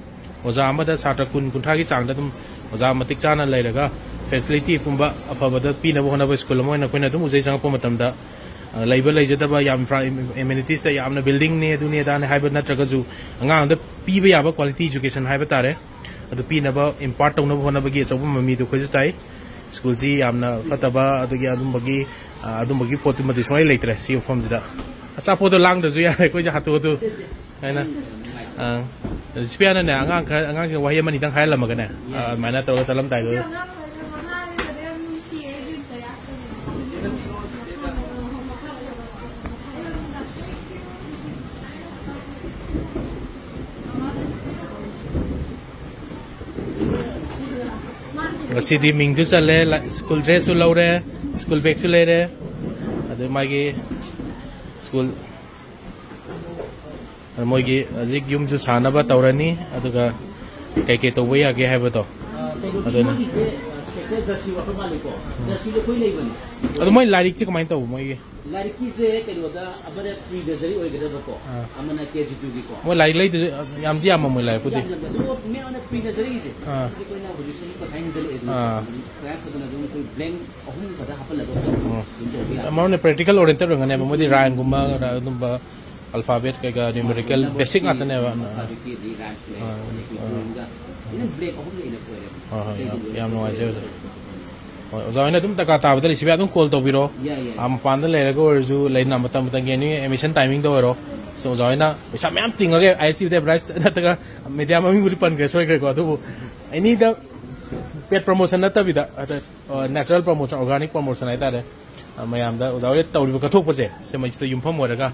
ꯑꯣꯖꯥ ꯑꯃꯗ ꯁꯥꯇ꯭ꯔ ꯀꯨꯟ, ꯀꯨꯟꯊ꯭ꯔꯥꯒꯤ ꯆꯥꯡꯗ ꯑꯗꯨꯝ ꯑꯣꯖꯥ ꯃꯇꯤꯛ ꯆꯥꯅ ꯂꯩꯔꯒ, ꯐꯦꯁꯤꯂꯤꯇꯤ ꯄꯨꯝꯕ ꯑꯐꯕꯗ ꯄꯤꯅꯕ ꯍꯣꯠꯅꯕ ꯁ꯭ꯀꯨꯜ ꯑꯃ ꯑꯣꯏꯅ ꯑꯩꯈꯣꯏꯅ ꯑꯗꯨꯝ ꯎꯖꯩ꯫ ꯆꯪꯉꯛꯄ ꯃꯇꯝꯗ, ꯑ, ꯂꯩꯕ ꯂꯩꯖꯗꯕ ꯌꯥꯝ ꯏꯟꯐ꯭ꯔꯥ-, ꯑꯦꯃꯦꯅꯤꯇꯤꯁꯇ ꯌꯥꯝꯅ ꯕꯤꯜꯗꯤꯡꯅꯦ, ꯑꯗꯨꯅꯦ ꯑꯗꯥꯅꯦ ꯍꯥꯏꯕ ꯅꯠꯇ꯭ꯔꯒꯁꯨ, ꯑꯉꯥꯡꯗ ꯄꯤꯕ ꯌꯥꯕ ꯀ꯭ꯋꯥꯂꯤꯇꯤ ꯏꯖꯨꯀꯦꯁꯟ ꯍꯥꯏꯕ ꯇꯥꯔꯦ, ꯑꯗꯨ ꯄꯤꯅꯕ, ꯏꯝꯄꯥꯔꯠ ꯇꯧꯅꯕ ꯍꯣꯠꯅꯕꯒꯤ ꯑꯆꯧꯕ ꯃꯃꯤꯗꯨ ꯑꯩꯈꯣꯏꯁꯨ ꯇꯥꯏ꯫ ꯁ꯭ꯀꯨꯜꯁꯤ ꯌꯥꯝꯅ ꯐꯠꯇꯕ ꯑꯗꯨꯒꯤ ꯑꯗꯨꯝꯕꯒꯤ, ꯑ, ꯑꯗꯨꯝꯕꯒꯤ ꯄꯣꯠꯇꯨꯃꯗꯤ ꯁꯨꯡꯂꯩ ꯂꯩꯇ꯭ꯔꯦ ꯁꯤ ꯃꯐꯝꯁꯤꯗ꯫ ꯑꯆꯥꯄꯣꯠꯇꯣ ꯂꯥꯡꯗ꯭ꯔꯁꯨ ꯌꯥꯔꯦ, ꯑꯩꯈꯣꯏꯁꯦ ꯍꯥꯊꯨ ꯍꯥꯊꯨ ꯍꯥꯏꯅ꯫ ꯑ, ꯁꯤꯄꯤꯌꯥꯅꯅꯦ ꯑꯉꯥꯡ ꯈꯔ, ꯑꯉꯥꯡꯁꯤꯡ ꯋꯥꯍꯩ ꯑꯃꯅꯤꯗꯪ ꯍꯥꯏꯍꯜꯂꯝꯃꯒꯅꯦ, ꯑ, ꯑꯗꯨꯃꯥꯏꯅ ꯇꯧꯔꯒ ꯆꯠꯂꯝꯗꯥꯏꯗꯨꯗ꯫ ꯉꯁꯤꯗꯤ ꯃꯤꯡꯁꯨ ꯆꯜꯂꯦ, ꯂ-, ꯁ꯭ꯀꯨꯜ ꯗ꯭ꯔꯦꯁꯁꯨ ꯂꯧꯔꯦ, ꯁ꯭ꯀꯨꯜ ꯕꯦꯒꯁꯨ ꯂꯩꯔꯦ, ꯑꯗꯨ ꯃꯥꯒꯤ ꯁ꯭ꯀꯨꯜ, ꯃꯣꯏꯒꯤ ꯍꯧꯖꯤꯛ ꯌꯨꯝꯁꯨ ꯁꯥꯅꯕ ꯇꯧꯔꯅꯤ, ꯑꯗꯨꯒ ꯀꯩꯀꯩ ꯇꯧꯕ ꯌꯥꯒꯦ ꯍꯥꯏꯕꯗꯣ꯫ ꯑꯗꯨꯅ ꯃꯣꯏꯒꯤꯁꯦ, ꯑ, ꯁꯦꯛꯇꯔ ꯖꯔꯁꯤ ꯋꯥꯠꯄ ꯃꯥꯜꯂꯦꯀꯣ꯫ ꯖꯔꯁꯤꯗꯤ ꯑꯩꯈꯣꯏ ꯂꯩꯕꯅꯦ꯫ ꯑꯗꯣ ꯃꯣꯏ ꯂꯥꯏꯔꯤꯛꯁꯦ ꯀꯃꯥꯏꯅ ꯇꯧꯕ ꯃꯣꯏꯒꯤ? ꯂꯥꯏꯔꯤꯛꯀꯤꯁꯦ ꯀꯩꯅꯣꯗ ꯑꯃꯅ ꯄ꯭ꯔꯤ ꯅꯔꯖꯔꯤ ꯑꯣꯏꯒꯗꯕꯀꯣ, ꯑꯥ꯫ ꯑꯃꯅ ꯀꯦ ꯖꯤ ꯇꯨꯒꯤꯀꯣ꯫ ꯃꯣꯏ ꯂꯥꯏꯔꯤꯛ ꯂꯩꯗꯨꯁꯨ ꯌꯥꯝꯗꯤ ꯌꯥꯝꯃꯝꯃꯣꯏ ꯂꯥꯏꯔꯤꯛꯄꯨꯗꯤ꯫ ꯌꯥꯝ ꯌꯥꯝꯗꯦ꯫ ꯑꯗꯨꯒ ꯃꯦꯟ ꯑꯣꯏꯅ ꯄ꯭ꯔꯤ ꯅꯔꯖꯔꯤꯒꯤꯁꯦ, ꯑꯥ꯫ ꯁꯤꯗꯤ ꯑꯩꯈꯣꯏꯅ ꯍꯧꯖꯤꯛ ꯆꯍꯤ ꯇꯪꯈꯥꯏ ꯍꯦꯟꯖꯜꯂꯛꯑꯦ ꯑꯗꯨꯅ ꯑꯥ꯫ ꯇꯉꯥꯏ ꯐꯗꯅ ꯑꯗꯨꯝ ꯑꯩꯈꯣꯏ ꯕ꯭ꯂꯦꯡ ꯑꯍꯨꯝ ꯈꯛꯇ ꯍꯥꯞꯍꯜꯂꯒ ꯑꯣ꯫ ꯑꯗꯨꯝ ꯇꯧꯕ ꯌꯥꯏ꯫ ꯃꯔꯨ ꯑꯣꯏꯅ ꯄ꯭ꯔꯦꯛꯇꯤꯀꯦꯜ ꯑꯣꯔꯤꯌꯦꯟꯇꯦꯠ ꯑꯣꯏꯔꯝꯒꯅꯦꯕ, ꯃꯣꯏꯗꯤ ꯔꯥꯏꯝꯒꯨꯝꯕ ꯑꯗꯨꯝꯕ ꯑꯜꯐꯥꯕꯦꯠ ꯀꯩꯀꯥ ꯅ꯭ꯌꯨꯃꯦꯔꯤꯀꯦꯜ ꯕꯦꯁꯤꯛ ꯉꯥꯛꯇꯅꯦꯕ꯫ ꯑꯗꯒꯤ ꯑꯗꯩ ꯔꯥꯏꯝꯁ ꯂꯩꯔꯦ, ꯑꯥ, ꯑꯗꯒꯤ ꯑꯥ꯫ ꯗ꯭ꯔꯣꯌꯤꯡꯒ ꯏꯚꯟ ꯕ꯭ꯂꯦꯛ ꯑꯍꯨꯝ ꯂꯩꯅ ꯂꯣꯏꯔꯦ꯫ ꯍꯣꯏ, ꯍꯣꯏ, ꯌꯥꯝ, ꯑꯇꯩꯗꯤ ꯂꯣꯏꯅ ꯌꯥꯝ ꯅꯨꯡꯉꯥꯏꯖꯩ ꯑꯣꯖꯥ꯫ ꯍꯣꯏ, ꯑꯣꯖꯥ ꯍꯣꯏꯅ ꯑꯗꯨꯝ ꯗꯔꯀꯥꯔ ꯇꯥꯕꯗ ꯂꯩꯁꯤꯕ ꯑꯗꯨꯝ ꯀꯣꯜ ꯇꯧꯕꯤꯔꯣ꯫ ꯌꯥꯏ, ꯌꯥꯏ꯫ ꯑꯥ, ꯃꯄꯥꯟꯗ ꯂꯩꯔꯒ ꯑꯣꯏꯔꯁꯨ, ꯂꯩꯅ ꯃꯇꯝ ꯃꯇꯝꯒꯤ ꯑꯦꯅꯤ ꯑꯦꯗꯃꯤꯁꯟ ꯇꯥꯏꯃꯤꯡꯗ ꯑꯣꯏꯔꯣ꯫ So, ꯑꯣꯖꯥ ꯍꯣꯏꯅ ꯄꯩꯁꯥ ꯃꯌꯥꯝ ꯇꯤꯡꯉꯒ, ꯑꯥꯏ ꯑꯦꯁ ꯇꯤꯗ ꯑꯦꯗꯚꯔꯇꯥꯏꯁ ꯅꯠꯇ꯭ꯔꯒ ꯃꯦꯗꯤꯌꯥ ꯃꯃꯤꯡꯕꯨꯗꯤ ꯄꯟꯈ꯭ꯔꯦ, ꯁꯣꯏꯈ꯭ꯔꯦꯀꯣ, ꯑꯗꯨꯕꯨ ꯑꯦꯅꯤꯗ ꯄꯦꯠ ꯄ꯭ꯔꯃꯣꯁꯟ ꯅꯠꯇꯕꯤꯗ, ꯑꯗ, ꯑ, ꯅꯦꯆꯔꯦꯜ ꯄ꯭ꯔꯃꯣꯁꯟ, ꯑꯣꯔꯒꯥꯅꯤꯛ ꯄ꯭ꯔꯃꯣꯁꯟ ꯍꯥꯏꯇꯥꯔꯦ꯫ ꯑ, ꯃꯌꯥꯝꯗ ꯑꯣꯖꯥ ꯍꯣꯏ ꯇꯧꯔꯤꯕ ꯀꯠꯊꯣꯛꯄꯁꯦ, ꯁꯤꯃꯩꯁꯤꯗ ꯌꯨꯝꯐꯝ ꯑꯣꯏꯔꯒ,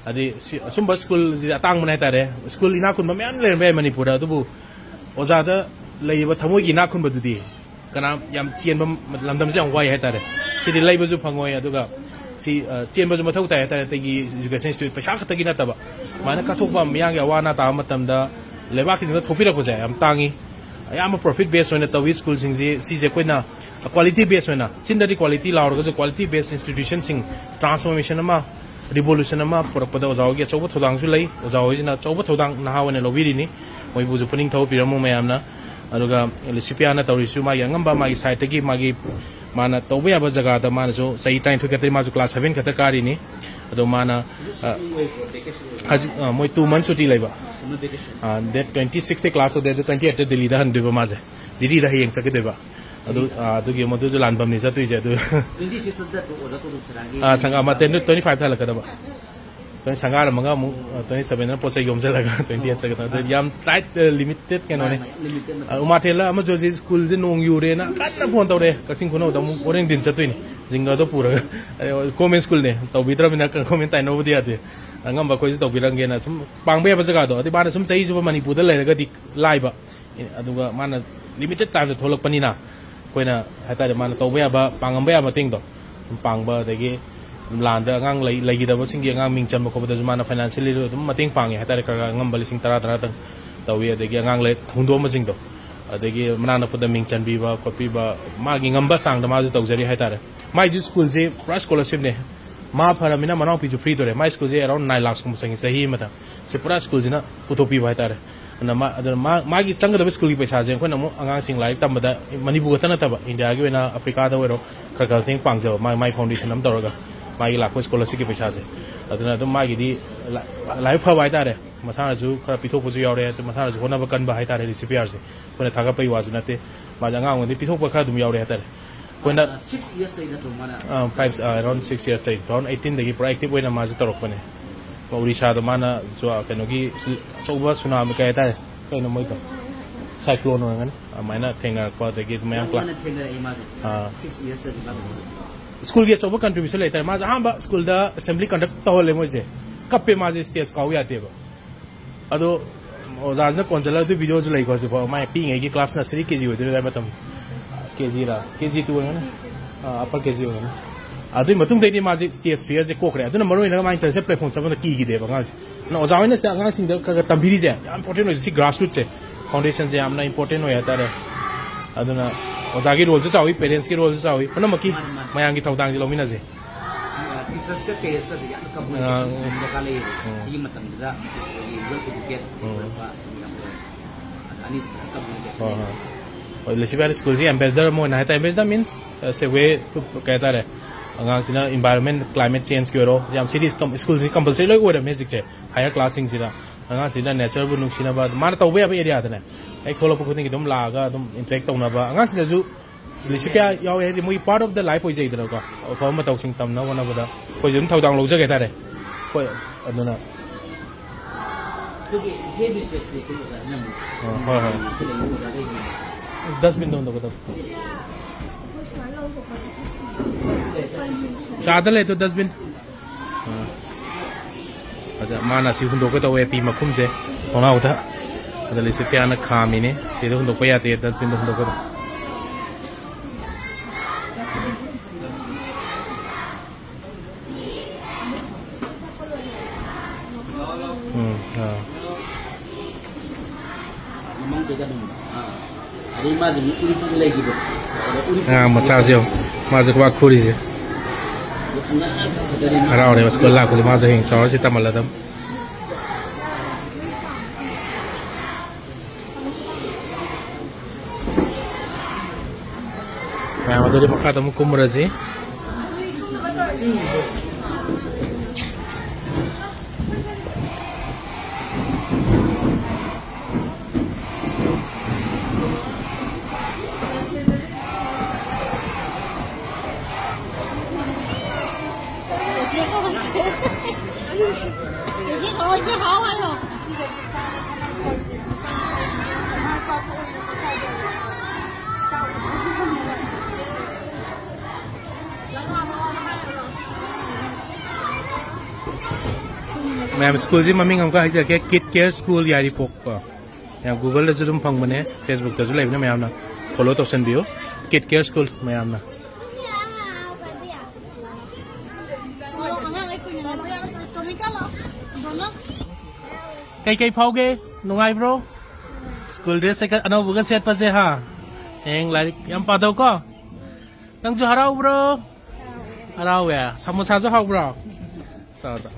ꯍꯥꯏꯗꯤ ꯁꯤ, ꯑꯁꯨꯝꯕ ꯁ꯭ꯀꯨꯜꯁꯤꯗꯤ ꯑꯇꯥꯡꯕꯅꯦ ꯍꯥꯏꯇꯥꯔꯦ꯫ ꯁ꯭ꯀꯨꯜ ꯏꯅꯥꯛ ꯈꯨꯟꯕ ꯃꯌꯥꯝ ꯂꯩꯔꯝꯕ ꯌꯥꯏ ꯃꯅꯤꯄꯨꯔꯗ, ꯑꯗꯨꯕꯨ ꯑꯣꯖꯥꯗ ꯂꯩꯔꯤꯕ ꯊꯃꯣꯏꯒꯤ ꯏꯅꯥꯛ ꯈꯨꯟꯕꯗꯨꯗꯤ ꯀꯅꯥ ꯌꯥꯝ ꯆꯦꯟꯕ ꯂꯝꯗꯝꯁꯦ ꯌꯥꯝ ꯋꯥꯏ ꯍꯥꯏꯇꯥꯔꯦ꯫ ꯁꯤꯗꯤ ꯂꯩꯕꯁꯨ ꯐꯪꯉꯣꯏ, ꯑꯗꯨꯒ ꯁꯤ, ꯑ, ꯆꯦꯟꯕꯁꯨ ꯃꯊꯧ ꯇꯥꯏ ꯍꯥꯏꯇꯥꯔꯦ꯫ ꯑꯇꯩꯒꯤ ꯏꯖꯨꯀꯦꯁꯟ ꯏꯟꯁꯇꯤꯇ꯭ꯌꯨꯠ ꯄꯩꯁꯥ ꯈꯛꯇꯒꯤ ꯅꯠꯇꯕ, ꯑꯗꯨꯃꯥꯏꯅ ꯀꯠꯊꯣꯛꯄ ꯃꯤꯌꯥꯝꯒꯤ ꯑꯋꯥ ꯑꯅꯥ ꯇꯥꯕ ꯃꯇꯝꯗ ꯂꯩꯕꯥꯛꯀꯤꯗꯃꯛꯇ ꯊꯣꯛꯄꯤꯔꯛꯄꯁꯦ ꯌꯥꯝ ꯇꯥꯡꯉꯤ꯫ ꯑꯌꯥꯝꯕ ꯄ꯭ꯔꯣꯐꯤꯠ ꯕꯦꯁ ꯑꯣꯏꯅ ꯇꯧꯏ ꯁ꯭ꯀꯨꯜꯁꯤꯡꯁꯤ꯫ ꯁꯤꯁꯦ ꯑꯩꯈꯣꯏꯅ ꯀ꯭ꯋꯥꯂꯤꯇꯤ ꯕꯦꯁ ꯑꯣꯏꯅ, ꯆꯤꯟꯗꯗꯤ ꯀ꯭ꯋꯥꯂꯤꯇꯤ ꯂꯥꯎꯔꯒꯁꯨ ꯀ꯭ꯋꯥꯂꯤꯇꯤ ꯕꯦꯁ ꯏꯟꯁꯇꯤꯇ꯭ꯌꯨꯁꯟꯁꯤꯡ ꯇ꯭ꯔꯥꯟꯁꯐꯣꯔꯃꯦꯁꯟ ꯑꯃ, ꯔꯤꯚꯣꯂꯨꯁꯟ ꯑꯃ ꯄꯨꯔꯛꯄꯗ ꯑꯣꯖꯥ ꯍꯣꯏꯒꯤ ꯑꯆꯧꯕ ꯊꯧꯗꯥꯡꯁꯨ ꯂꯩ꯫ ꯑꯣꯖꯥ ꯍꯣꯏꯁꯤꯅ ꯑꯆꯧꯕ ꯊꯧꯗꯥꯡ ꯅꯍꯥ ꯑꯣꯏꯅ ꯂꯧꯕꯤꯔꯤꯅꯤ꯫ ꯃꯣꯏꯕꯨꯁꯨ ꯄꯨꯛꯅꯤꯡ ꯊꯧꯒꯠꯄꯤꯔꯝꯃꯨ ꯃꯌꯥꯝꯅ꯫ ꯑꯗꯨꯒ ꯂꯤꯁꯤꯄꯤꯌꯥꯅ ꯇꯧꯔꯤꯁꯨ ꯃꯥꯒꯤ ꯑꯉꯝꯕ, ꯃꯥꯒꯤ ꯁꯥꯏꯠꯇꯒꯤ, ꯃꯥꯒꯤ, ꯃꯥꯅ ꯇꯧꯕ ꯌꯥꯕ ꯖꯒꯥꯗ ꯃꯥꯅꯁꯨ ꯆꯍꯤ ꯇꯔꯥꯅꯤꯊꯣꯏ ꯈꯛꯇꯅꯤ, ꯃꯥꯁꯨ ꯀ꯭ꯂꯥꯁ ꯁꯚꯦꯟ ꯈꯛꯇ ꯀꯥꯔꯤꯅꯤ꯫ ꯑꯗꯣ ꯃꯥꯅ, ꯑ, ꯍꯧꯖꯤꯛ, ꯑ, ꯃꯣꯏ ꯇꯨ ꯃꯟ ꯁꯨꯇꯤ ꯂꯩꯕ꯫ ꯑ, ꯗꯦꯠ ꯇ꯭ꯋꯦꯟꯇꯤ ꯁꯤꯛꯁꯇ ꯀ꯭ꯂꯥꯁ ꯇꯧꯗꯦ, ꯑꯗꯨ ꯇ꯭ꯋꯦꯟꯇꯤ ꯑꯩꯠꯇ ꯗꯤꯜꯂꯤꯗ ꯍꯟꯗꯣꯏꯕ ꯃꯥꯁꯦ꯫ ꯗꯤꯜꯂꯤꯗ ꯍꯌꯦꯡ ꯆꯠꯀꯗꯣꯏꯕ꯫ ꯑꯗꯨ ꯑꯥ, ꯑꯗꯨꯒꯤ ꯃꯗꯨꯁꯨ ꯂꯥꯟꯐꯝꯅꯤ ꯆꯠꯇꯣꯏꯁꯦ ꯑꯗꯨ. Twenty six ꯗ ꯑꯣꯖꯥ ꯇꯣꯂꯣꯞ ꯁꯔꯥꯒꯤ ꯑꯥ, ꯁꯪꯒꯥ ꯑꯃ ten to twenty five ꯊꯥꯜꯂꯛꯀꯗꯕ. ꯑꯩꯈꯣꯏ ꯁꯪꯒꯥꯔꯝꯃꯒ ꯑꯃꯨꯛ twenty seven ꯄꯣꯠ ꯆꯩ ꯌꯣꯝꯁꯤꯜꯂꯒ twenty eight ꯆꯠꯀꯗꯕ. ꯑꯗꯨ ꯌꯥꯝ tight, limited ꯀꯩꯅꯣꯅꯦ. Limited. ꯑꯥ, ꯎꯃꯥꯊꯦꯜꯗ ꯑꯃ ꯍꯧꯖꯤꯛ ꯁ꯭ꯀꯨꯜꯁꯦ ꯅꯣꯡ ꯌꯨꯔꯦꯅ ꯀꯟꯅ ꯐꯣꯟ ꯇꯧꯔꯦ, ꯀꯛꯆꯤꯡ ꯈꯨꯅꯧꯗ ꯑꯃꯨꯛ ꯍꯣꯔꯦꯟ ꯗꯤꯟ ꯆꯠꯇꯣꯏꯅꯤ, ꯖꯤꯡꯒꯗꯣ ꯄꯨꯔꯒ. ꯑꯗꯣ ꯒꯣꯔꯃꯦꯟ ꯁ꯭ꯀꯨꯜꯅꯦ, ꯇꯧꯕꯤꯗ꯭ꯔꯕꯅꯤꯅ ꯒꯣꯔꯃꯦꯟ ꯇꯥꯏꯅꯕꯨꯗꯤ ꯌꯥꯗꯦ. ꯑꯉꯝꯕ ꯑꯩꯈꯣꯏꯁꯨ ꯇꯧꯕꯤꯔꯝꯒꯦꯅ ꯁꯨꯝ ꯄꯥꯡꯕ ꯌꯥꯕ ꯖꯒꯥꯗꯣ, ꯑꯗꯩ ꯃꯥꯅ ꯁꯨꯝ ꯆꯍꯤ ꯆꯨꯞꯄ ꯃꯅꯤꯄꯨꯔꯗ ꯂꯩꯔꯒꯗꯤ ꯂꯥꯏꯕ. ꯑꯗꯨꯒ ꯃꯥꯅ limited timeꯗ ꯊꯣꯛꯂꯛꯄꯅꯤꯅ ꯑꯩꯈꯣꯏꯅ ꯍꯥꯏꯇꯥꯔꯦ, ꯃꯥꯅ ꯇꯧꯕ ꯌꯥꯕ, ꯄꯥꯡꯉꯝꯕ ꯌꯥꯕ ꯃꯇꯦꯡꯗꯣ ꯑꯗꯨꯝ ꯄꯥꯡꯕ, ꯑꯗꯒꯤ ꯂꯥꯟꯗ ꯑꯉꯥꯡ ꯂꯩ-, ꯂꯩꯈꯤꯗꯕꯁꯤꯡꯒꯤ ꯑꯉꯥꯡ ꯃꯤꯡ ꯆꯟꯕ ꯈꯣꯠꯄꯗꯁꯨ ꯃꯥꯅ financially ꯑꯗꯨꯝ ꯃꯇꯦꯡ ꯄꯥꯡꯉꯦ ꯍꯥꯏꯇꯥꯔꯦ, ꯈꯔ ꯈꯔ ꯑꯉꯝꯕ ꯂꯤꯁꯤꯡ ꯇꯔꯥ ꯇꯔꯥꯇꯪ ꯇꯧꯏ, ꯑꯗꯒꯤ ꯑꯉꯥꯡ ꯂꯩ ꯍꯨꯟꯗꯣꯛꯑꯝꯕꯁꯤꯡꯗꯣ, ꯑꯗꯒꯤ ꯃꯅꯥꯛ ꯅꯛꯄꯗ ꯃꯤꯡ ꯆꯟꯕꯤꯕ ꯈꯣꯠꯄꯤꯕ, ꯃꯥꯒꯤ ꯉꯝꯕ ꯆꯥꯡꯗ ꯃꯥꯁꯨ ꯇꯧꯖꯔꯤ ꯍꯥꯏꯇꯥꯔꯦ. ꯃꯥꯏꯁꯨ ꯁ꯭ꯀꯨꯜꯁꯦ ꯄꯨꯔꯥ ꯁ꯭ꯀꯣꯂꯔꯁꯤꯞꯅꯦ. ꯃꯥ ꯐꯔꯃꯤꯅ ꯃꯅꯥꯎꯄꯤꯁꯨ ꯐ꯭ꯔꯤ ꯇꯧꯔꯦ. ꯃꯥꯏ ꯁ꯭ꯀꯨꯜꯁꯦ around nine lakhs ꯀꯨꯝꯕ ꯆꯪꯉꯤ ꯆꯍꯤ ꯑꯃꯗ. ꯁꯤ ꯄꯨꯔꯥ ꯁ꯭ꯀꯨꯜꯁꯤꯅ ꯄꯨꯊꯣꯛꯄꯤꯕ ꯍꯥꯏꯇꯥꯔꯦ. ꯑꯗꯨꯅ ꯃꯥ, ꯑꯗꯨꯅ ꯃꯥ, ꯃꯥꯒꯤ ꯆꯪꯒꯗꯕ ꯁ꯭ꯀꯨꯜꯒꯤ ꯄꯩꯁꯥꯁꯦ ꯑꯩꯈꯣꯏꯅ ꯑꯃꯨꯛ ꯑꯉꯥꯡꯁꯤꯡ ꯂꯥꯏꯔꯤꯛ ꯇꯝꯕꯗ ꯃꯅꯤꯄꯨꯔ ꯈꯛꯇ ꯅꯠꯇꯕ ꯏꯟꯗꯤꯌꯥꯒꯤ ꯑꯣꯏꯅ ꯑꯐ꯭ꯔꯤꯀꯥꯗ ꯑꯣꯏꯔꯣ ꯈꯔ ꯈꯔ ꯃꯇꯦꯡ ꯄꯥꯡꯖꯕ, ꯃꯥ, ꯃꯥꯏ foundation ꯑꯃ ꯇꯧꯔꯒ ꯃꯥꯒꯤ ꯂꯥꯛꯄ ꯁ꯭ꯀꯣꯂꯔꯁꯤꯞꯀꯤ ꯄꯩꯁꯥꯁꯦ. ꯑꯗꯨꯅ ꯑꯗꯨꯝ ꯃꯥꯒꯤꯗꯤ ꯂꯥ-, ꯂꯥꯏꯕꯛ ꯐꯕ ꯍꯥꯏꯇꯥꯔꯦ. ꯃꯁꯥꯅꯁꯨ ꯈꯔ ꯄꯤꯊꯣꯛꯄꯁꯨ ꯌꯥꯎꯔꯦ, ꯑꯗꯨ ꯃꯁꯥꯅꯁꯨ ꯍꯣꯠꯅꯕ ꯀꯟꯕ ꯍꯥꯏꯇꯥꯔꯦ, ꯔꯤꯁꯤꯄꯤꯌꯥꯔꯁꯦ. ꯑꯩꯈꯣꯏꯅ ꯊꯥꯒꯠꯄꯒꯤ ꯋꯥꯁꯨ ꯅꯠꯇꯦ. ꯃꯥꯁꯦ ꯑꯉꯥꯡ ꯑꯣꯏꯔꯤꯉꯩꯗꯒꯤ ꯄꯤꯊꯣꯛꯄ ꯈꯔ ꯑꯗꯨꯝ ꯌꯥꯎꯔꯦ ꯍꯥꯏꯇꯥꯔꯦ. ꯑꯩꯈꯣꯏꯅ Six years ꯇꯩ ꯅꯠꯇ꯭ꯔꯣ ꯃꯥꯅ? ꯑꯥ, five, ꯑꯥ, around six years ꯇꯩ, two thousand eighteen ꯗꯒꯤ ꯄꯨꯔꯥ active ꯑꯣꯏꯅ ꯃꯥꯁꯦ ꯇꯧꯔꯛꯄꯅꯦ. ꯎꯔꯤꯁꯥꯗ ꯃꯥꯅ ꯖꯨ-, ꯀꯩꯅꯣꯒꯤ ꯑꯆꯧꯕ ꯁꯨꯅꯥꯃꯤ ꯀꯩ ꯍꯥꯏꯇꯥꯔꯦ, ꯀꯩꯅꯣ ꯃꯣꯏꯗꯣ, cyclone ꯑꯣꯏꯔꯝꯒꯅꯤ, ꯑꯗꯨꯃꯥꯏꯅ ꯊꯦꯡꯅꯔꯛꯄ, ꯑꯗꯒꯤ ꯑꯗꯨꯝ ꯃꯌꯥꯝ ꯀ꯭ꯂꯥ-, ꯃꯥꯅ ꯊꯦꯡꯅꯔꯛꯑꯦ ꯃꯥꯁꯦ. ꯑꯥ. Six years ꯇꯗꯤ ꯃꯥꯅ. ꯁ꯭ꯀꯨꯜꯒꯤ ꯑꯆꯧꯕ contribution ꯂꯩꯇꯥꯔꯦ. ꯃꯥꯁꯦ ꯑꯍꯥꯟꯕ ꯁ꯭ꯀꯨꯜꯗ assembly conduct ꯇꯧꯍꯜꯂꯦ ꯃꯣꯏꯁꯦ. ꯀꯞꯄꯦ ꯃꯥꯁꯦ, stage ꯀꯥꯎ ꯌꯥꯗꯦꯕ. ꯑꯗꯣ ꯑꯣꯖꯥꯁꯤꯅ ꯀꯣꯟꯁꯤꯜꯂꯒ ꯑꯗꯨ videoꯁꯨ ꯂꯩꯀꯣ ꯍꯧꯖꯤꯛꯐꯥꯎ. ꯃꯥꯏ ꯄꯤꯛꯏꯉꯩꯒꯤ class nursery, KG ꯑꯣꯏꯗꯣꯏꯅꯦ ꯑꯗꯥꯏ ꯃꯇꯝ. KGꯔ? KG two ꯑꯣꯏꯔꯝꯒꯅꯤ. ꯑꯥ, upper KG ꯑꯣꯏꯔꯝꯒꯅꯤ. ꯑꯗꯨꯏ ꯃꯇꯨꯡꯗꯩꯗꯤ ꯃꯥꯁꯦ stage fearꯁꯦ ꯀꯣꯛꯈ꯭ꯔꯦ. ꯑꯗꯨꯅ ꯃꯔꯨ ꯑꯣꯏꯅ ꯃꯥ international platform ꯆꯠꯄꯗ ꯀꯤꯈꯤꯗꯦꯕ ꯑꯉꯥꯡꯁꯦ. ꯑꯗꯨꯅ ꯑꯣꯖꯥ ꯍꯣꯏꯅ ꯁꯤꯗ ꯑꯉꯥꯡꯁꯤꯡꯗ ꯈꯔ ꯈꯔ ꯇꯝꯕꯤꯔꯤꯁꯦ ꯌꯥꯝ important ꯑꯣꯏꯁꯦ. ꯁꯤ grassrootꯁꯦ, foundationꯁꯦ ꯌꯥꯝꯅ important ꯑꯣꯏ ꯍꯥꯏꯇꯥꯔꯦ. ꯑꯗꯨꯅ ꯑꯣꯖꯥꯒꯤ roleꯁꯨ ꯆꯥꯎꯏ, parentsꯀꯤ roleꯁꯨ ꯆꯥꯎꯏ, ꯄꯨꯝꯅꯃꯛꯀꯤ ꯃꯥꯅꯤ, ꯃꯥꯅꯤ. ꯃꯌꯥꯝꯒꯤ ꯊꯧꯗꯥꯡꯁꯦ ꯂꯧꯃꯤꯟꯅꯁꯦ. Teachersꯀ parentsꯀꯁꯦ ꯌꯥꯝꯅ communication ꯑꯥ. ꯗꯔꯀꯥꯔ ꯂꯩꯌꯦꯕ. ꯎꯝ. ꯁꯤꯒꯤ ꯃꯇꯝꯗꯨꯗ ꯑꯩꯈꯣꯏꯒꯤ well educated ꯎꯝ. ꯑꯣꯏꯔꯛꯄ ꯁꯤꯒꯤ ꯌꯥꯝ ꯂꯩꯔꯦ. ꯑꯗ ꯑꯅꯤꯁꯤꯗ communication ꯍꯣꯏ, ꯍꯣꯏ. ꯍꯣꯏ, ꯂꯤꯁꯤꯕꯥꯏ ꯁ꯭ꯀꯨꯜꯁꯤ ambassador ꯑꯃ ꯑꯣꯏꯅ ꯍꯥꯏꯇꯥꯔꯦ. Ambassador means, uh, say way to, ꯀꯩ ꯍꯥꯏꯇꯥꯔꯦ, ꯑꯉꯥꯡꯁꯤꯅ environment, climate changeꯀꯤ ꯑꯣꯏꯔꯣ, ꯌꯥꯝ serious ꯀꯝ-, ꯁ꯭ꯀꯨꯜꯁꯤ compulsory ꯂꯣꯏ ꯑꯣꯏꯔꯝꯃꯦ ꯍꯧꯖꯤꯛꯁꯦ, higher classꯁꯤꯡꯁꯤꯗ. ꯑꯉꯥꯡꯁꯤꯡꯅ natureꯕꯨ ꯅꯨꯡꯁꯤꯅꯕ, ꯃꯥꯅ ꯇꯧꯕ ꯌꯥꯕ areaꯗꯅꯦ, ꯍꯦꯛ ꯊꯣꯛꯂꯛꯄ ꯈꯨꯗꯤꯡꯒꯤ ꯑꯗꯨꯝ ꯂꯥꯛꯑꯒ ꯑꯗꯨꯝ interact ꯇꯧꯅꯕ, ꯑꯉꯥꯡꯁꯤꯡꯗꯁꯨ ꯂꯤꯁꯤꯄꯤꯌꯥ ꯌꯥꯎꯋꯦ ꯍꯥꯏꯗꯤ ꯃꯣꯏ part of the life ꯑꯣꯏꯖꯩꯗꯅꯀꯣ꯫ ꯑꯐꯕ ꯃꯇꯧꯁꯤꯡ ꯇꯝꯅꯕ ꯍꯣꯠꯅꯕꯗ ꯑꯩꯈꯣꯏꯁꯨ ꯑꯗꯨꯝ ꯊꯧꯗꯥꯡ ꯂꯧꯖꯒꯦ ꯍꯥꯏꯇꯥꯔꯦ꯫ ꯍꯣꯏ, ꯑꯗꯨꯅ ꯑꯗꯨꯒꯤ head mistressꯇꯤ ꯑꯩꯈꯣꯏ ꯑꯣꯖꯥ ꯏꯅꯝꯃ꯫ ꯑꯥ, ꯍꯣꯏ, ꯍꯣꯏ꯫ ꯑꯩꯈꯣꯏ ꯂꯩꯔꯤꯕ ꯑꯣꯖꯥꯈꯩꯒꯤ꯫ Dustbinꯗ ꯍꯨꯟꯗꯣꯛꯀꯗꯕ꯫ ꯆꯥꯗ ꯂꯩꯗꯣ dustbin꯫ ꯑꯥ꯫ ꯑꯗ ꯃꯥꯅ ꯑꯁꯤ ꯍꯨꯟꯗꯣꯛꯀꯦ ꯇꯧꯋꯦ, ꯄꯤ ꯃꯈꯨꯝꯁꯦ ꯊꯣꯡꯅꯥꯎꯗ꯫ ꯑꯗ ꯂꯤꯁꯤꯄꯤꯌꯥꯅ ꯈꯥꯝꯃꯤꯅꯦ, ꯁꯤꯗ ꯍꯨꯟꯗꯣꯛꯄ ꯌꯥꯗꯦ, dustbinꯗ ꯍꯨꯟꯗꯣꯛꯀꯗꯕ꯫ ꯎꯝ, ꯑꯥ꯫ ꯃꯃꯥꯡꯗꯒ ꯑꯗꯨꯝ, ꯑꯥ, ꯑꯗꯩ ꯃꯥꯁꯦ ꯃꯤ ꯎꯔꯤꯄꯣꯛ ꯂꯩꯈꯤꯕ꯫ ꯑꯗ ꯎꯔꯤꯄꯣꯛ ꯑꯉꯥꯡ ꯃꯆꯥꯁꯦ ꯌꯦꯡꯉꯨ, ꯃꯥꯁꯦ ꯈꯨꯕꯥꯛ ꯈꯨꯔꯤꯁꯦ꯫ ꯑꯉꯥꯡ ꯈꯛꯇꯗꯅꯤ ꯃꯥ ꯍꯔꯥꯎꯔꯦ, ꯁ꯭ꯀꯨꯜ ꯂꯥꯛꯄꯁꯦ ꯃꯥꯁꯨ ꯍꯌꯦꯡ ꯆꯥꯎꯔ ꯁꯤ ꯇꯝꯍꯜꯂꯗꯝ꯫ ꯃꯌꯥꯝ ꯑꯗꯨꯗꯤ ꯃꯈꯥꯗ ꯑꯃꯨꯛ ꯀꯨꯝꯃꯨꯔꯁꯤ꯫ ꯃꯌꯥꯝ, ꯁ꯭ꯀꯨꯜꯁꯤ ꯃꯃꯤꯡ ꯑꯃꯨꯛꯀ ꯍꯥꯏꯖꯔꯛꯀꯦ, Kid Care School ꯌꯥꯏꯔꯤꯄꯣꯛ ꯀꯣ꯫ ꯃꯌꯥꯝ Googleꯗꯁꯨ ꯑꯗꯨꯝ ꯐꯪꯕꯅꯦ, Facebookꯇꯁꯨ ꯂꯩꯕꯅꯦ, ꯃꯌꯥꯝꯅ follow ꯇꯧꯁꯟꯕꯤꯌꯨ, Kid Care School ꯃꯌꯥꯝꯅ꯫ ꯀꯩꯀꯩ ꯐꯥꯎꯒꯦ? ꯅꯨꯡꯉꯥꯏꯕ꯭ꯔꯣ? ꯁ꯭ꯀꯨꯜ ꯗ꯭ꯔꯦꯁ ꯑꯅꯧꯕꯒ ꯁꯦꯠꯄꯁꯦ, ꯍꯥ? ꯍꯌꯦꯡ ꯂꯥꯏꯔꯤꯛ ꯌꯥꯝ ꯄꯥꯗꯧꯀꯣ꯫ ꯅꯪꯁꯨ ꯍꯔꯥꯎꯕ꯭ꯔꯣ? ꯍꯔꯥꯎꯋꯦ꯫ ꯁꯃꯣꯁꯥꯁꯨ ꯍꯥꯎꯕ꯭ꯔꯣ? ꯆꯥꯎ, ꯆꯥꯎ꯫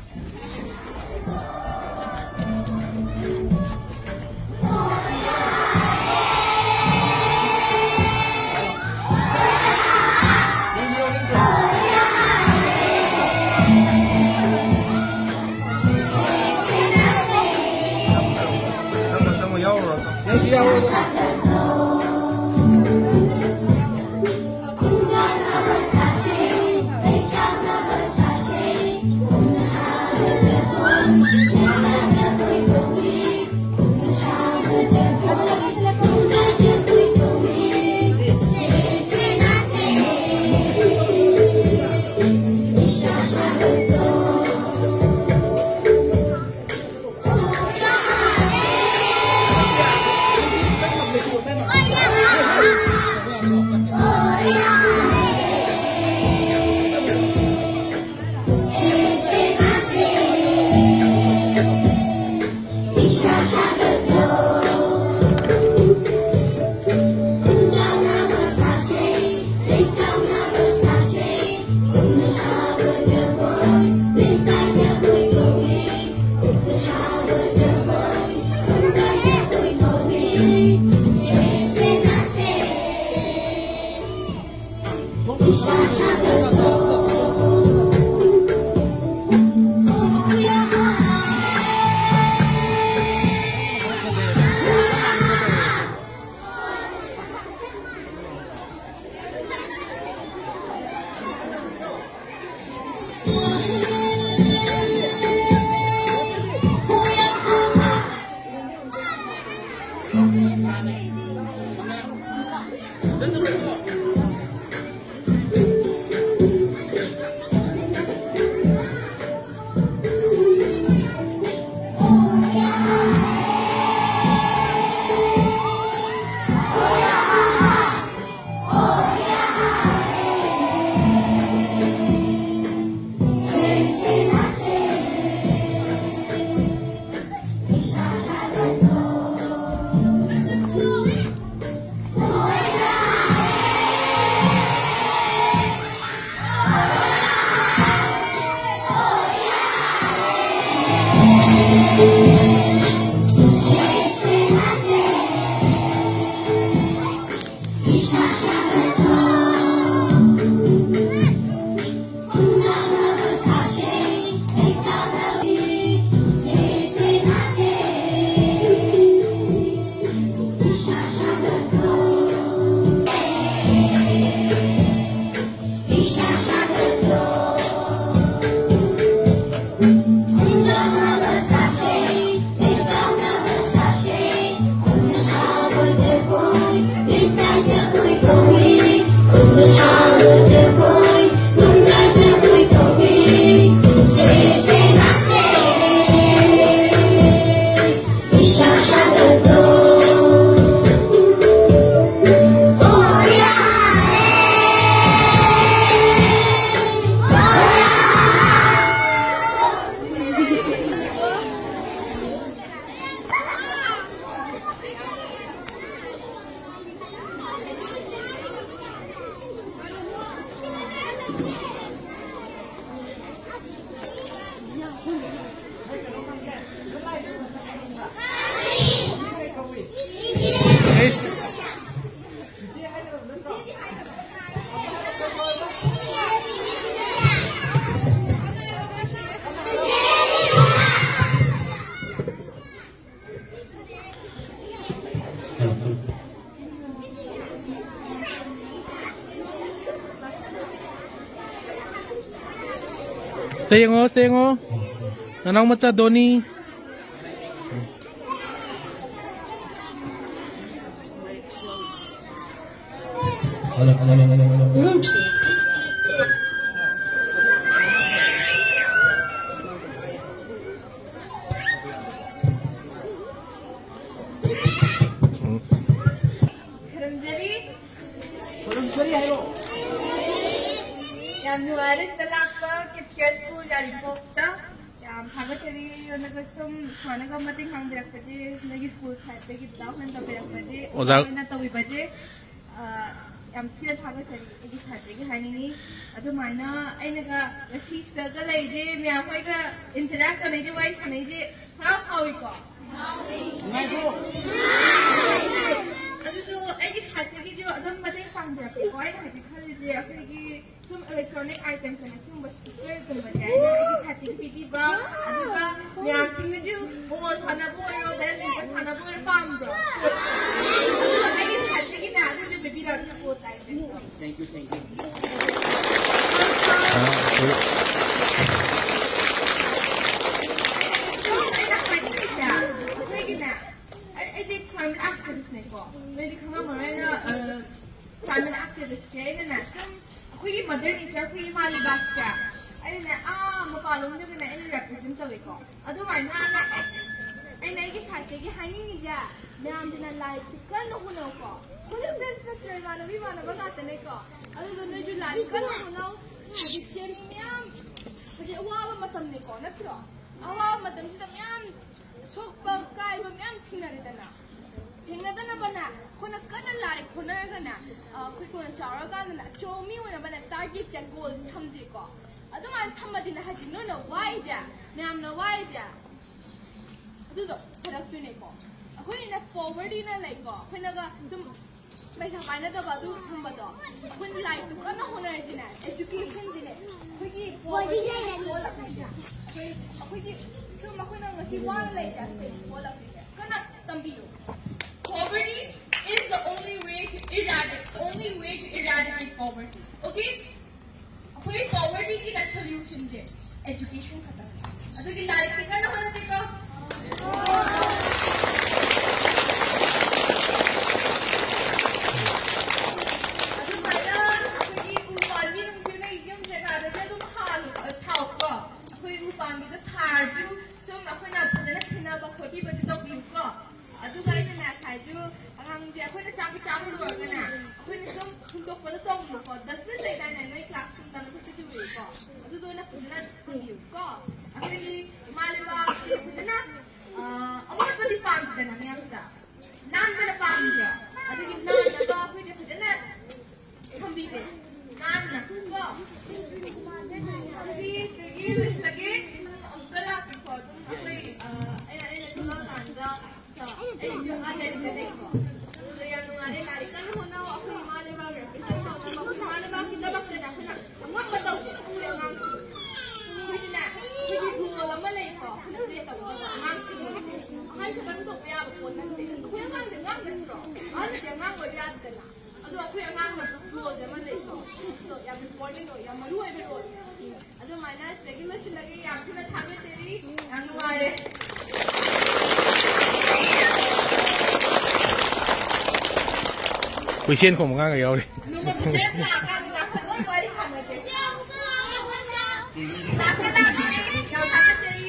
ꯁꯤꯗ ꯌꯦꯡꯉꯣ, ꯁꯤꯗ ꯌꯦꯡꯉꯣ꯫ ꯅꯅꯥꯎ ꯃꯆꯥ ꯗꯣꯅꯤ꯫ ꯈꯨꯔꯨꯝꯖꯔꯤ꯫ ꯌꯥꯝ ꯅꯨꯡꯉꯥꯏꯔꯦ ꯁꯤꯗ ꯂꯥꯛꯄ, ꯀꯤꯠꯁ ꯁ꯭ꯀꯨꯜ ꯌꯥꯏꯔꯤꯄꯣꯛꯇ꯫ ꯌꯥꯝ ꯊꯥꯒꯠꯆꯔꯤ꯫ ꯑꯗꯨꯒ ꯁꯨꯝ ꯁꯨꯃꯥꯏꯅꯒ ꯃꯇꯦꯡ ꯄꯥꯡꯕꯤꯔꯛꯄꯁꯦ, ꯅꯣꯏꯒꯤ ꯁ꯭ꯀꯨꯜ ꯁꯥꯏꯠꯇꯒꯤ ꯗꯗꯥ ꯍꯣꯏꯅ ꯇꯧꯕꯤꯔꯛꯄꯁꯦ, ꯑꯣꯖꯥ꯫ ꯑꯣꯖꯥ ꯍꯣꯏꯅ ꯇꯧꯕꯤꯕꯁꯦ, ꯑ, ꯌꯥꯝ ꯊꯤꯅ ꯊꯥꯒꯠꯆꯔꯤ꯫ ꯑꯩꯒꯤ ꯁꯥꯏꯠꯇꯒꯤ ꯍꯥꯏꯅꯤꯡꯉꯤ꯫ ꯑꯗꯨꯃꯥꯏꯅ ꯑꯩꯅꯒ ꯉꯁꯤ ꯁꯤꯗꯒ ꯂꯩꯔꯤꯁꯦ, ꯃꯌꯥꯝ ꯍꯣꯏꯒ interact ꯇꯧꯅꯩꯁꯦ, ꯋꯥꯔꯤ ꯁꯥꯟꯅꯩꯁꯦ, ꯍꯔꯥꯎ ꯍꯥꯎꯏꯀꯣ? ꯅꯨꯡꯉꯥꯏꯕ꯭ꯔꯣ? ꯑꯗꯨꯗꯣ ꯑꯩꯒꯤ ꯁꯥꯏꯠꯇꯒꯤꯁꯨ ꯑꯗꯨꯝ ꯃꯇꯦꯡ ꯄꯥꯡꯖꯔꯛꯀꯦꯀꯣ꯫ ꯑꯩꯅ ꯍꯧꯖꯤꯛ ꯈꯜꯂꯤꯁꯦ, ꯑꯩꯈꯣꯏꯒꯤ ꯁꯨꯝ electronic items ꯑꯅ ꯁꯤꯒꯨꯝꯕ speakerꯒꯨꯝꯕꯁꯦ ꯑꯩꯅ ꯑꯩꯒꯤ ꯁꯥꯏꯠꯇꯒꯤ ꯄꯤꯕꯤꯕ, ꯑꯗꯨꯒ ꯃꯌꯥꯝꯁꯤꯡꯅꯁꯨ ball ꯁꯥꯟꯅꯕ ꯑꯣꯏꯔꯣ, badminton ꯁꯥꯟꯅꯕ ꯑꯣꯏꯔꯣ, ꯄꯥꯝꯗ꯭ꯔꯣ? ꯑꯗꯨꯒ ꯑꯩꯒꯤ ꯁꯥꯏꯠꯇꯒꯤꯅꯦ ꯑꯗꯨꯁꯨ ꯄꯤꯕꯤꯔꯛꯑꯒꯦ, ball type꯫ Thank you, thank you. ꯑꯩꯅ ꯍꯥꯏꯅꯤꯡꯉꯤꯁꯦ, ꯑꯩꯈꯣꯏꯒꯤꯅꯦ, ꯑꯩ, ꯑꯩꯗꯤ climate activistꯅꯦꯀꯣ꯫ ꯅꯣꯏꯗꯤ ꯈꯪꯉꯝꯃꯔꯣꯏ, ꯑꯩꯅ, ꯑ, climate activistꯁꯦ ꯑꯩꯅꯅꯦ, ꯁꯨꯝ ꯑꯩꯈꯣꯏꯒꯤ mother nature, ꯑꯩꯈꯣꯏꯒꯤ ꯏꯃꯥ ꯂꯩꯕꯥꯛꯁꯦ, ꯑꯩꯅꯅꯦ, ꯑꯥ, ꯃꯄꯥꯟꯂꯣꯝꯗꯒꯤꯅꯦ ꯑꯩꯅ represent ꯇꯧꯋꯦꯀꯣ꯫ ꯑꯗꯨꯃꯥꯏꯅ ꯑꯩꯅ, ꯑꯩꯅ ꯑꯩꯒꯤ sideꯇꯒꯤ ꯍꯥꯏꯅꯤꯡꯉꯤꯁꯦ, ꯃꯌꯥꯝꯁꯤꯅ ꯂꯥꯏꯔꯤꯛꯁꯦ ꯀꯟꯅ ꯍꯣꯠꯅꯧꯀꯣ꯫ ꯑꯩꯈꯣꯏꯁꯨ friends ꯅꯠꯇ꯭ꯔꯣ, ꯏꯃꯥꯟꯅꯕꯤ ꯏꯃꯥꯟꯅꯕ ꯉꯥꯛꯇꯅꯦꯀꯣ꯫ ꯑꯗꯨꯗꯣ ꯅꯣꯏꯁꯨ ꯂꯥꯏꯔꯤꯛ ꯀꯟꯅ ꯍꯣꯠꯅꯧ꯫ ꯍꯧꯖꯤꯛꯁꯦ ꯃꯤ ꯃꯌꯥꯝ, ꯍꯧꯖꯤꯛ ꯑꯋꯥꯕ ꯃꯇꯝꯅꯤꯀꯣ, ꯅꯠꯇ꯭ꯔꯣ? ꯑꯋꯥꯕ ꯃꯇꯝꯁꯤꯗ ꯃꯌꯥꯝ ꯁꯣꯛꯄ ꯀꯥꯏꯕ ꯃꯌꯥꯝ ꯊꯦꯡꯅꯔꯦꯗꯅ꯫ ꯊꯦꯡꯅꯗꯅꯕꯅꯦ, ꯑꯩꯈꯣꯏꯅ ꯀꯟꯅ ꯂꯥꯏꯔꯤꯛ ꯍꯣꯠꯅꯔꯒꯅꯦ, ꯑ, ꯑꯩꯈꯣꯏ ꯀꯣꯟꯅ ꯆꯥꯎꯔꯀꯥꯟꯗꯅꯦ, ꯑꯆꯧꯕ ꯃꯤ ꯑꯣꯏꯅꯕꯅꯦ targetꯁꯦ, goalꯁꯦ ꯊꯝꯖꯩꯀꯣ꯫ ꯑꯗꯨꯃꯥꯏꯅ ꯊꯝꯃꯗꯤꯅꯦ, ꯍꯥꯏꯗꯤ ꯅꯣꯏꯅ ꯋꯥꯏꯁꯦ, ꯃꯌꯥꯝꯅ ꯋꯥꯏꯁꯦ, ꯑꯗꯨꯗꯣ ꯐꯔꯛꯇꯣꯏꯅꯦꯀꯣ꯫ ꯑꯩꯈꯣꯏꯅ povertyꯅ ꯂꯩꯀꯣ, ꯑꯩꯈꯣꯏꯅꯒ ꯁꯨꯝ ꯄꯩꯁꯥ ꯄꯥꯏꯅꯗꯕ ꯑꯗꯨ ꯊꯝꯕꯗꯣ, ꯑꯩꯈꯣꯏꯅ ꯂꯥꯏꯔꯤꯛꯇꯨ ꯀꯟꯅ ꯍꯣꯠꯅꯔꯁꯤꯅꯦ, educationꯁꯤꯅꯦ, ꯑꯩꯈꯣꯏꯒꯤ povertyꯗꯒꯤ ꯊꯣꯛꯍꯜꯂꯛꯇꯣꯏꯁꯦ꯫ ꯑꯩꯈꯣꯏ, ꯑꯩꯈꯣꯏꯒꯤ ꯁꯨꯝ ꯑꯩꯈꯣꯏꯅ ꯉꯁꯤ ꯋꯥꯅ ꯂꯩꯔꯤꯁꯦ, ꯑꯗꯨꯗꯒꯤ ꯊꯣꯛꯍꯜꯂꯛꯇꯣꯏꯁꯦ꯫ ꯀꯟꯅ ꯇꯝꯕꯤꯌꯨ꯫ Poverty is the only way to eradicate, only way to eradicate poverty. Okay? ꯑꯩꯈꯣꯏ povertyꯒꯤꯅ solutionꯁꯦ ꯁꯤꯗꯤ ꯎꯏꯀꯣ꯫ ꯑꯗꯨꯗꯣ ꯑꯣꯏꯅ ꯐꯖꯅ ꯊꯝꯕꯤꯌꯨꯀꯣ꯫ ꯑꯩꯈꯣꯏꯒꯤ ꯏꯃꯥ ꯂꯩꯕꯥꯛꯁꯦ ꯐꯖꯅ, ꯑ, ꯑꯃꯣꯠꯄꯗꯤ ꯄꯥꯝꯗꯅ ꯃꯌꯥꯝꯗ ꯅꯥꯟꯕꯅ ꯄꯥꯝꯗ꯭ꯔꯣ? ꯑꯗꯨꯒꯤ ꯅꯥꯟꯅꯕ ꯑꯩꯈꯣꯏꯁꯦ ꯐꯖꯅ ꯊꯝꯕꯤꯒꯦ꯫ ꯅꯥꯟꯅ ꯀꯣ꯫ ꯑꯗꯨꯗꯤ ꯁꯤꯗꯒꯤ ꯂꯣꯏꯁꯤꯜꯂꯒꯦ꯫ ꯑꯃꯨꯛꯀ ꯂꯥꯛꯀꯦꯀꯣ꯫ ꯑꯗꯨꯝ ꯑꯩꯈꯣꯏ, ꯑ, ꯑꯩꯅ, ꯑꯩꯅ ꯊꯣꯛꯂꯛꯑꯀꯥꯟꯗ ꯑꯩ ꯌꯥꯝ ꯅꯨꯡꯉꯥꯏꯔꯦ, ꯂꯥꯏꯔꯤꯛ ꯀꯟꯅ ꯍꯣꯠꯅꯧ꯫ ꯑꯩꯈꯣꯏ ꯏꯃꯥ ꯂꯩꯕꯥꯛ represent ꯇꯧꯅꯕ, ꯑꯩꯈꯣꯏ ꯏꯃꯥ ꯂꯩꯕꯥꯛꯀꯤꯗꯃꯛꯇꯅꯦ ꯑꯩꯈꯣꯏꯅ ꯑꯉꯝꯕ ꯇꯧꯁꯦ꯫ ꯑꯩꯈꯣꯏ ꯑꯉꯥꯡꯁꯤꯡ, ꯑꯩꯈꯣꯏꯒꯤꯅꯦ, ꯑꯩꯈꯣꯏꯒꯤ role ꯑꯃ ꯂꯩꯀꯣ, ꯑꯩꯈꯣꯏꯅ play ꯇꯧꯒꯗꯕ ꯑꯉꯥꯡꯁꯤꯡ꯫ ꯑꯍꯟ ꯈꯛꯇꯪ ꯇꯧꯕ ꯌꯥꯕ ꯄꯣꯠ ꯅꯠꯇꯦ꯫ ꯑꯩꯈꯣꯏ ꯑꯉꯥꯡꯗꯤ ꯑꯉꯥꯡ ꯅꯠꯇ꯭ꯔꯣ? ꯑꯍꯟꯗꯤ ꯑꯉꯥꯡ ꯑꯣꯏꯕ ꯌꯥꯗꯦꯗꯅ꯫ ꯑꯗꯣ ꯑꯩꯈꯣꯏ ꯑꯉꯥꯡꯅ roleꯁꯦ ꯑꯃ ꯂꯩꯀꯣ꯫ ꯑꯗꯣ ꯌꯥꯝ important ꯑꯣꯏ, ꯌꯥꯝ ꯃꯔꯨ ꯑꯣꯏꯕ role꯫ ꯑꯗꯨꯃꯥꯏꯅ ꯁꯤꯗꯒꯤ ꯂꯣꯏꯁꯤꯜꯂꯒꯦ꯫ ꯌꯥꯝ ꯊꯤꯅ ꯊꯥꯒꯠꯆꯔꯤ꯫ ꯌꯥꯝ ꯅꯨꯡꯉꯥꯏꯔꯦ꯫ ꯍꯨꯏꯁꯦꯟ ꯈꯣꯡꯕ ꯑꯉꯥꯡꯒ ꯌꯥꯎꯔꯤ꯫ ꯅꯣꯡꯃ ꯐꯖꯅ ꯂꯥꯛꯑꯀꯥꯟꯗ ꯐꯖꯅ ꯋꯥꯔꯤ ꯁꯥꯟꯅꯁꯦ꯫ ꯂꯥꯛꯀꯦ, ꯂꯥꯛꯀꯦ꯫ ꯌꯥꯝ ꯊꯥꯒꯠꯆꯔꯤ꯫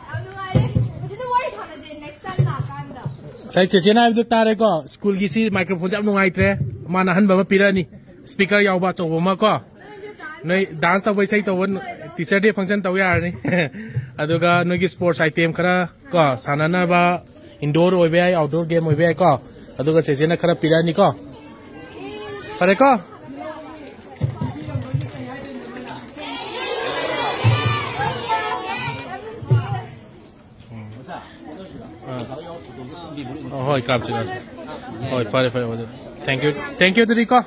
ꯌꯥꯝ ꯅꯨꯡꯉꯥꯏꯔꯦ꯫ ꯐꯖꯅ ꯋꯥꯔꯤ ꯁꯥꯟꯅꯁꯦ next time ꯂꯥꯛꯑꯀꯥꯟꯗ꯫ ꯉꯁꯥꯏ ꯆꯦꯆꯦꯅ ꯍꯥꯏꯕꯗꯣ ꯇꯥꯔꯦꯀꯣ, ꯁ꯭ꯀꯨꯜꯒꯤꯁꯤ microphoneꯁꯦ ꯌꯥꯝ ꯅꯨꯡꯉꯥꯏꯇ꯭ꯔꯦ, ꯃꯥꯅ ꯑꯍꯟꯕ ꯑꯃ ꯄꯤꯔꯛꯑꯅꯤ, speaker ꯌꯥꯎꯕ ꯑꯆꯧꯕ ꯑꯃ ꯀꯣ꯫ ꯅꯣꯏ dance ꯇꯧꯕ, ꯏꯁꯩ ꯇꯧꯕ, teacher day function ꯇꯧ ꯌꯥꯔꯅꯤ꯫ ꯑꯗꯨꯒ ꯅꯣꯏꯒꯤ sports item ꯈꯔ ꯀꯣ, ꯁꯥꯟꯅꯅꯕ indoor ꯑꯣꯏꯕ ꯌꯥꯏ, outdoor game ꯑꯣꯏꯕ ꯌꯥꯏ ꯀꯣ꯫ ꯑꯗꯨꯒ ꯆꯦꯆꯦꯅ ꯈꯔ ꯄꯤꯔꯛꯑꯅꯤꯀꯣ꯫ ꯐꯔꯦꯀꯣ? ꯎꯝ꯫ ꯑꯥ꯫ ꯑꯣ, ꯍꯣꯏ, ꯀꯥꯞꯁꯤ, ꯀꯥꯞꯁꯤ꯫ ꯍꯣꯏ, ꯐꯔꯦ, ꯐꯔꯦ, ꯑꯣꯖꯥ꯫ Thank you, thank you ꯑꯗꯨꯗꯤ ꯀꯣ꯫